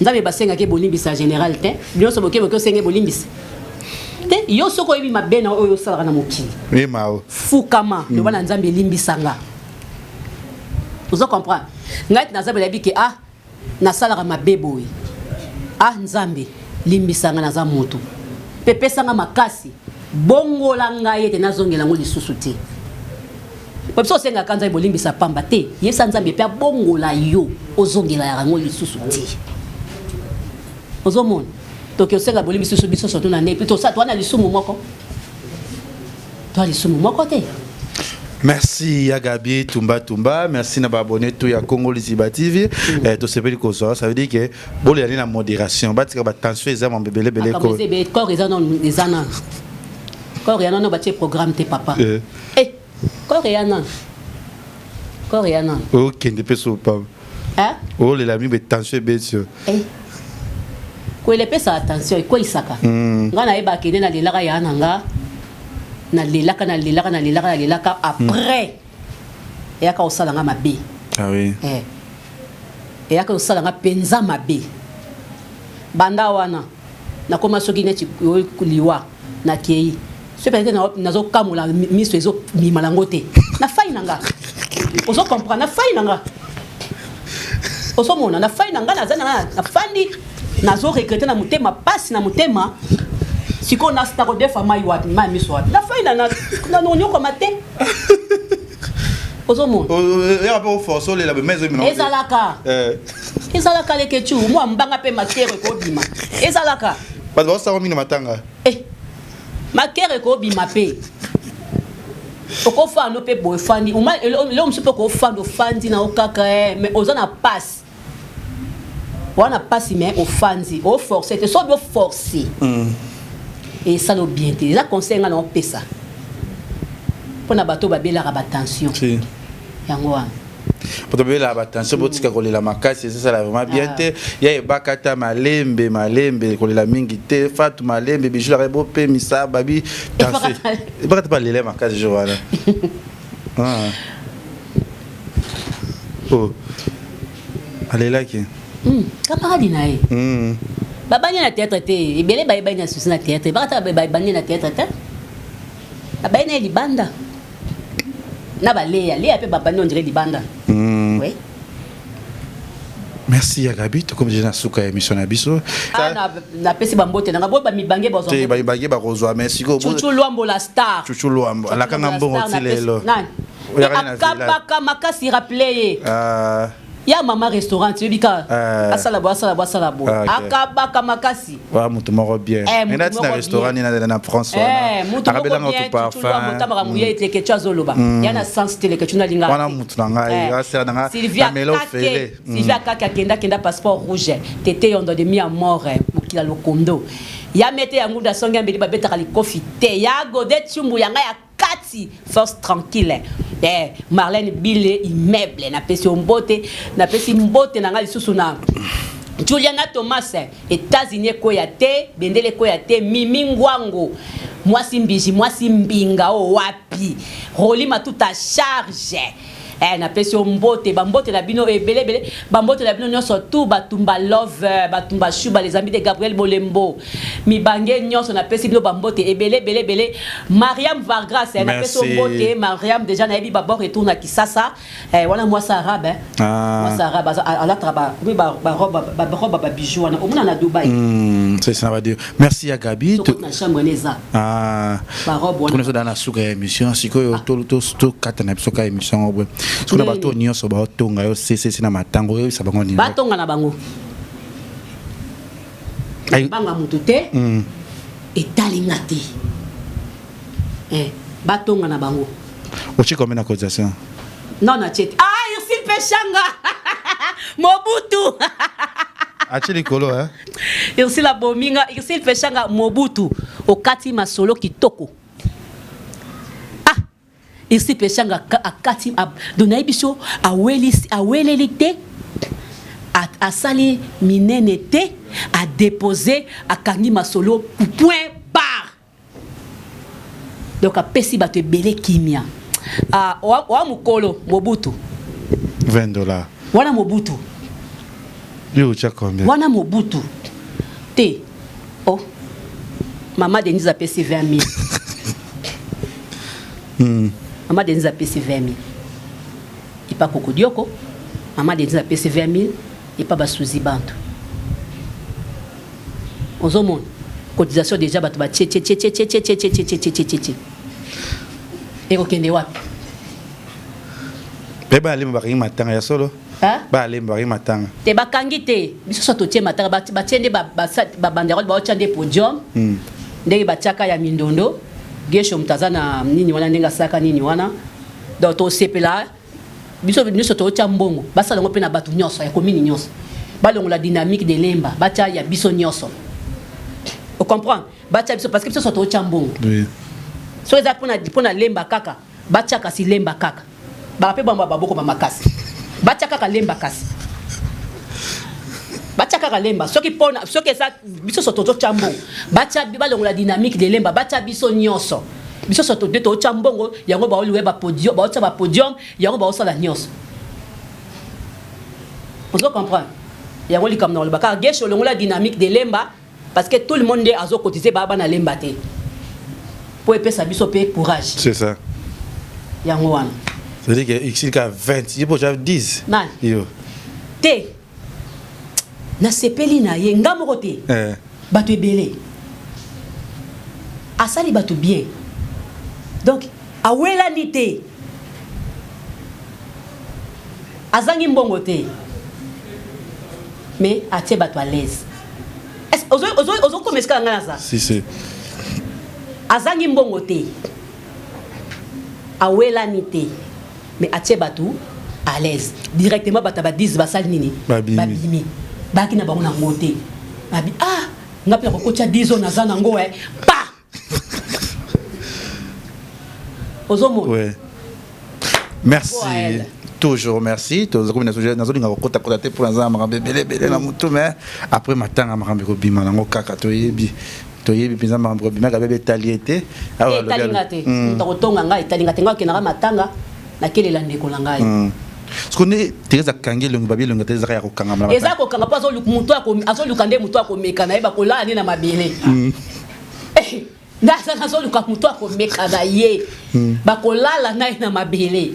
nzambe basengaki bolimbisi ya général te nyonso boke boke osenge bolimbisi te yo soki oyebi mabe na oyo osalaka na mokili fukama mm. loba na nzambe elimbisa nga ozo comprendre ngai naza belabi ke ah nasalaka mabe boye ah nzambe limbisa nga naza moto mpe pesa nga makasi bongola ngai ete nazongela yango lisusu te po biso osengaka nzambe bolimbisa pamba te yebisa nzambe mpe abongola yo ozongela yango lisusu te ozomona toki osenga bolimbisi biso biso surtout na nde mpe tosa toa na lisumu moko toa lisumu moko te Merci ya Gabi Tumba Tumba, merci na ba abonné tout ya Congo Liziba TV. Mm. Eh, tosepeli kozwa, ça veut dire que bolela na modération, batika ba tension eza mambe bele bele ko. Corps eza non eza non. Corps ya non batie programme te papa. Eh. Eh, corps ya non. Corps ya non. Okende pe so papa. Hein? Olela mi be tension ebeti yo. Eh. Kolela epesaka tension ekweisaka. Mm. Nga nayebaka ende nalelaka ya na nga nalelaka nalelaka nalelaka nalelaka après mm. eyaka kosala nga mabe. Ah oui. Eh. Eyaka kosala nga mpenza mabe. Banda wana nakoma soki neti liwa nakei soki peut-être nazokamola miso ezobima nango te na fai na nga ozo comprendre na fai na nga ozomona na fai na nga naza na nga nafandi nazo regrete na motema pasi na motema sikoyo nakodefa mai wapi mai miso wapi na fai na nonyokoma te ozomona ezalaka eh. ezalaka lekecu mwa mbanga mpe makere ekobima ezalaka bato baosala mingi matanga eh, makere ekobima mpe okofanda mpe boye ofandi eloko mosusu mpe okofanda ofandi na yo kaka eh, mais oza na pasi wana pasi mais ofandi oforce te soki oforce mm. esala bien te eza conseil ngai na opesa mpo na bato babelaka batension yango wana bato babelaka batension botika kolela makasi ezosala vraiment bien ah. te ya ebakata malembe malembe kolela mingi te fatu malembe bijulaka bopemisa babi danse ebakata balela makasi jour wana ah. oh. alelaki hmm, camarade na ye hmm. babandi na théâtre te ebele bayebani na susi na théâtre bakata babandi na théâtre te babayi na ye libanda na ba Lea Lea pe babandi on dirait libanda mm. oui merci ya gabi tokomi deja na suka ya émission na biso ah, napesi bambote nanga boyo bamibange te bamibange bakozwa mais sikoyo chuchu luambo la star chuchu luambo alakanga mbongo ti lelo akabaka makasi rappele ye ah. ya mama restaurant oyebi kaka eh. asala boye asala boye asala boye ah, akabaka makasi wa moto moko bien eh, nati na restaurant nini na france eh, wana akabelanga to parfum motamaka muye ete leketchu azoloba mm. ya na sens te leketchu nalinga wana moto na ngai eh. asela na ngai na melo fele mm. Sylvia Kake akenda kenda passeport rouge tete yondo de mi amore mokila lokondo ya mete ya ngunda songi ya mbeli babetaka likofi te ya gode tshumbu ya ngai ya kati force tranquille eh, Marlène Bile immeuble napesi yo mbote napesi mbote na ngai lisusu na Juliana Thomas États-Unis ekweya te bendele ekweya te Mimi Ngwango mwasi mbiji mwasi mbinga o wapi Roli Matuta charge Eh, napesi yo mbote bambote na bino ebele ebele bambote na bino nyonso tout batumba love eh, batumba shuba les amis de Gabriel Bolembo mibange nyonso napesi bino bambote ebele ebele ebele Mariam Vargas eh, napesi yo mbote Mariam déjà nayebi ba bon retour na Kisasa eh, wana mwasi arabe eh. ah. mwasi arabe alataka ba ba ba robe ba robe ba bijoux wana omona na Dubaï mm, c'est ça va dire merci ya Gabi na chambre neza ah ba robe wana toza na suka ya émission sikoyo ah. tokata na biso ka émission yango boye soki na bato nyonso baotonga yo ccc na matango oyebisa bango nini batonga na bango banga moto te hmm. etali nga te eh, batonga na bango otie combien na cotisation non natie te ah ursile peshanga mobutu atie likolo eh? Ursule abomi nga Ursule Peshanga Mobutu okati masolo kitoko ah Esi Peshanga akati donc nayebi biso awelisi aweleli te asali minene te a déposer akangi masolo point barre. Donc apesi bato ebele kimia. Ah, owa, owa mokolo Mobutu. 20 dollars. Wana Mobutu. Yo otya combien? Wana Mobutu. Te. Oh. Mama Denise apesi 20 000. Mama Denise apesi 20 000. Epa Kokodioko. Mama Denise apesi 20 000. Epa basuzi bantu. Ozomona cotisation déjà bato batie tie tie tie tie tie tie tie tie tie tie tie tie. Ekokende wapi? Mpe balemba bakangi matanga ya solo. Balemba bakangi matanga. Te bakangi te. Biso so totie matanga batie nde ba banderole baotia nde podium. Ndenge batiaka ya mindondo. Gesho moto aza na nini wana ndenge asalaka nini wana. Donc tosepela biso nyonso totia mbongo basala yango mpe na bato nyonso ya commune nyonso. Balongola dynamique de Lemba batia ya biso nyonso. O comprendre? Batia biso parce que biso nyonso totia mbongo. Oui. So eza pona Lemba kaka, batia kasi Lemba kaka. Ba pe bamba baboko ba makasi. Batia kaka Lemba kasi. Batia kaka Lemba. Soki pona soki eza biso so totia mbongo. Batia balongola dynamique de Lemba, batia biso nyonso. Biso so to totia mbongo yango ba oluwe ba podium, ba otia ba podium yango ba osala nyonso. Ozo comprendre? Yango likambo na koloba kaka Gesho longola dynamique de Lemba parce que tout le monde nde azo cotiser ba bana Lemba te. Po epesa biso pe courage. C'est ça. Yango wana. C'est-à-dire que ici il y a 20, il y a 10. Nani? Yo. Te. Nasepeli na ye nga moko te. Eh. Bato ebele. Asali bato bien. Donc awelani te. Azangi mbongo te. Mais atie bato à l'aise. Est-ce ozo ozo ozo koma esika nga naza? Si si. Azangi mbongo te. Awelani te. Mais atie bato à l'aise. Directement bato ba 10 basali nini? Babimi. Babimi. Baki na bango na ngo te. Babi ah nga pe nakokotia 10 ans naza na ngo eh. Pa! Ozomona? Ouais. Merci. Pour elle. Toujours merci. Tozokomi na sujet nazolinga kokota kota te pour naza makambo ebele ebele na mutu mais après matanga makambo ekobima nango kaka toyebi. Toyebi mpenza makambo ekobima kaka bebe etali ye te. Awa Te, etali nga te. Hmm. Moto akotonga ngai etali nga te. Ngai akendaka matanga nakelela ndeko na ngai. Parce que nde Thérèse akangi elongi babi elongi te ezaka ya kokangama na Eza matanga. kokanga mpo azoluka moto azoluka nde moto akomeka na ye bakolala nde na mabele. Nde aza azoluka moto akomeka na ye. Bakolala na ye na mabele.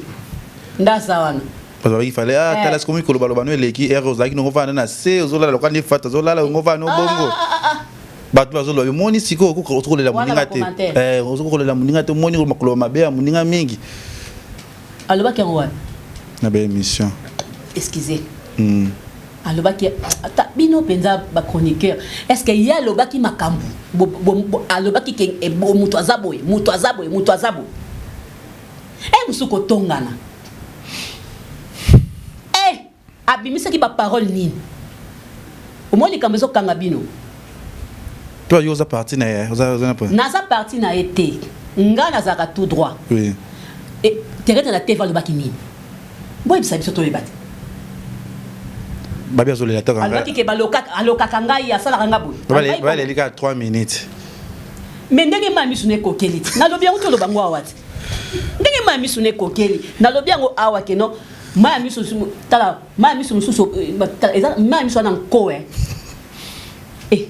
Nde aza wana. Parce que il fallait ah Eh. tala sikomi koloba loba no eleki ere ozalaki nongo vanda na se ozolala lokola nde fata ozolala ngo vanda no bongo. Bato bazoloba omoni sikoyo okolela Wana moninga ba te. commentaire. Eh ozokolela moninga te omoni makolo mabe ya moninga mingi. Alobaki yango wapi? Na ba émission. Excusez. Alobaki ata bino penza ba chroniqueur. Est-ce que ye alobaki makambo? Bo, bo, bo, alobaki ke, eh, bo, moto aza boye, moto aza boye, moto aza boye. Eh, mosusu kotongana. Eh, abimisaki ba parole nini? Omoni likambo ezokanga bino. Toi, yo oza parti na ye, oza na point. Naza parti na ye te. Nga nazalaka tout droit. Oui. Et Thérèse na TV alobaki nini? Boyebisa biso toyeba te. Babi azolela toka nga. Alobaki ke balokaka, alokaka ngai, asalaka nga boye. Bale, Alobaki bale bongo. lika 3 minutes. Mais ndenge mayi misu na ekokeli ti. Nalobi yango toloba ngo awa ti. Ndenge mayi misu na ekokeli, nalobi yango awa ke non, mayi misu mosusu, tala, mayi misu mosusu, eh, ba, tala, eza mayi misu wana nko, eh. Eh,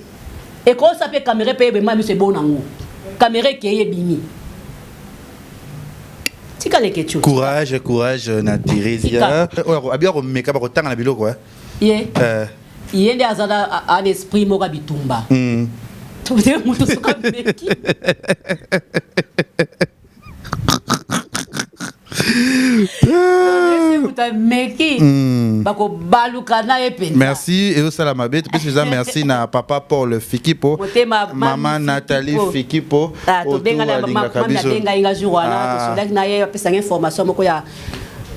ekosa pe caméra pe ebe mayi misu ebona ngo. Caméra ekeye ebimi. Tika leke tio. Courage, courage na Thérésia. Oyo abi akomeka bakotanga na biloko, eh. Ye. Eh. Ye nde aza na, a, a esprit moko ya bitumba. Tote moto soka meki. Moto ameki. Bakobaluka na ye mpenza. Merci ezosala mabe topesi mpenza merci na papa Paul Fikipo, Motema mama mami Nathalie Fikipo. Fikipo, Ah, oyo tobenga na alingaka mama biso. abenga ye nga jour wana, Ah. tosolaki na ye, apesanga information moko ya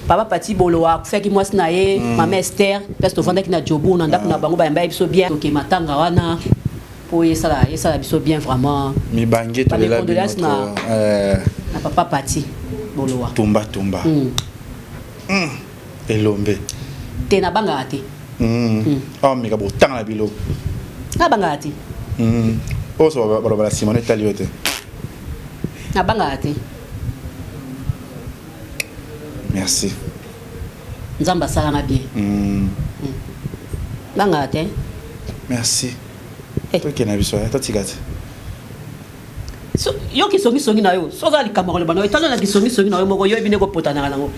papa Pati Bolo akufaki mwasi na ye, mama Esther, place tovandaki na Joburg na ndako na bango bayamba ye biso bien. Toke matanga wana po esala biso bien vraiment. Mibange Ba tolela mes condoléances bino trop. na papa Pati. Bolowa. Tumba tumba. Mm. Elombe. Te nabangaka te. Mm. Awa meka botanga na biloko. Nabangaka te. Oyo so baloba na nsima no etali yo te. Nabangaka te. Merci. Nzambe asalanga bien. Bangaka te. Merci. Tokende na biso, totika te. So, yo kisongisongi na yo so oza likambo koloba na yo etala na kisongisongi na yo moko yo yebi ndenge opotanaka nango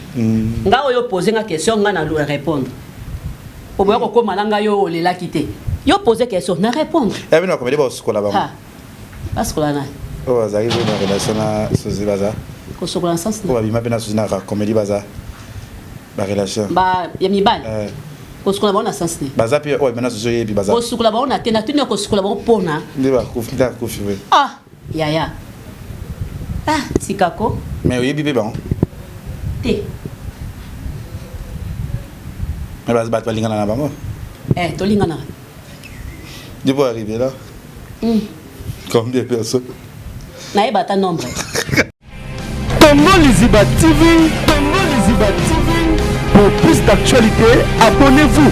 nga oyo pose nga question nga na répondre oboya kokóma na ngai yo olelaki te yo pose question na répondre. Ya bino bakomedi bakosukola bango. Ha, basukola nani? Oyo bazalaki mpe na relation na Suzi baza. Kosukola na sens? Oyo babima mpe na Suzi na comédie baza barelation. Ba ya mibali? Kosukola bango na sens ne? Baza mpe oyo babima na Suzi oyebi baza. Kosukola bango na te, natuni yo kosukola bango mpona nde bakufi, nde akufi we. Ah yaya, ah tikako. Mais oyebi mpe bango? Te. Mais bato balingana na bango. Eh, tolinganaka. Depuis arrivé là, combien de personnes? Nayeba ata nombre. Congo Liziba TV, Congo Liziba TV. Pour plus d'actualités, abonnez-vous.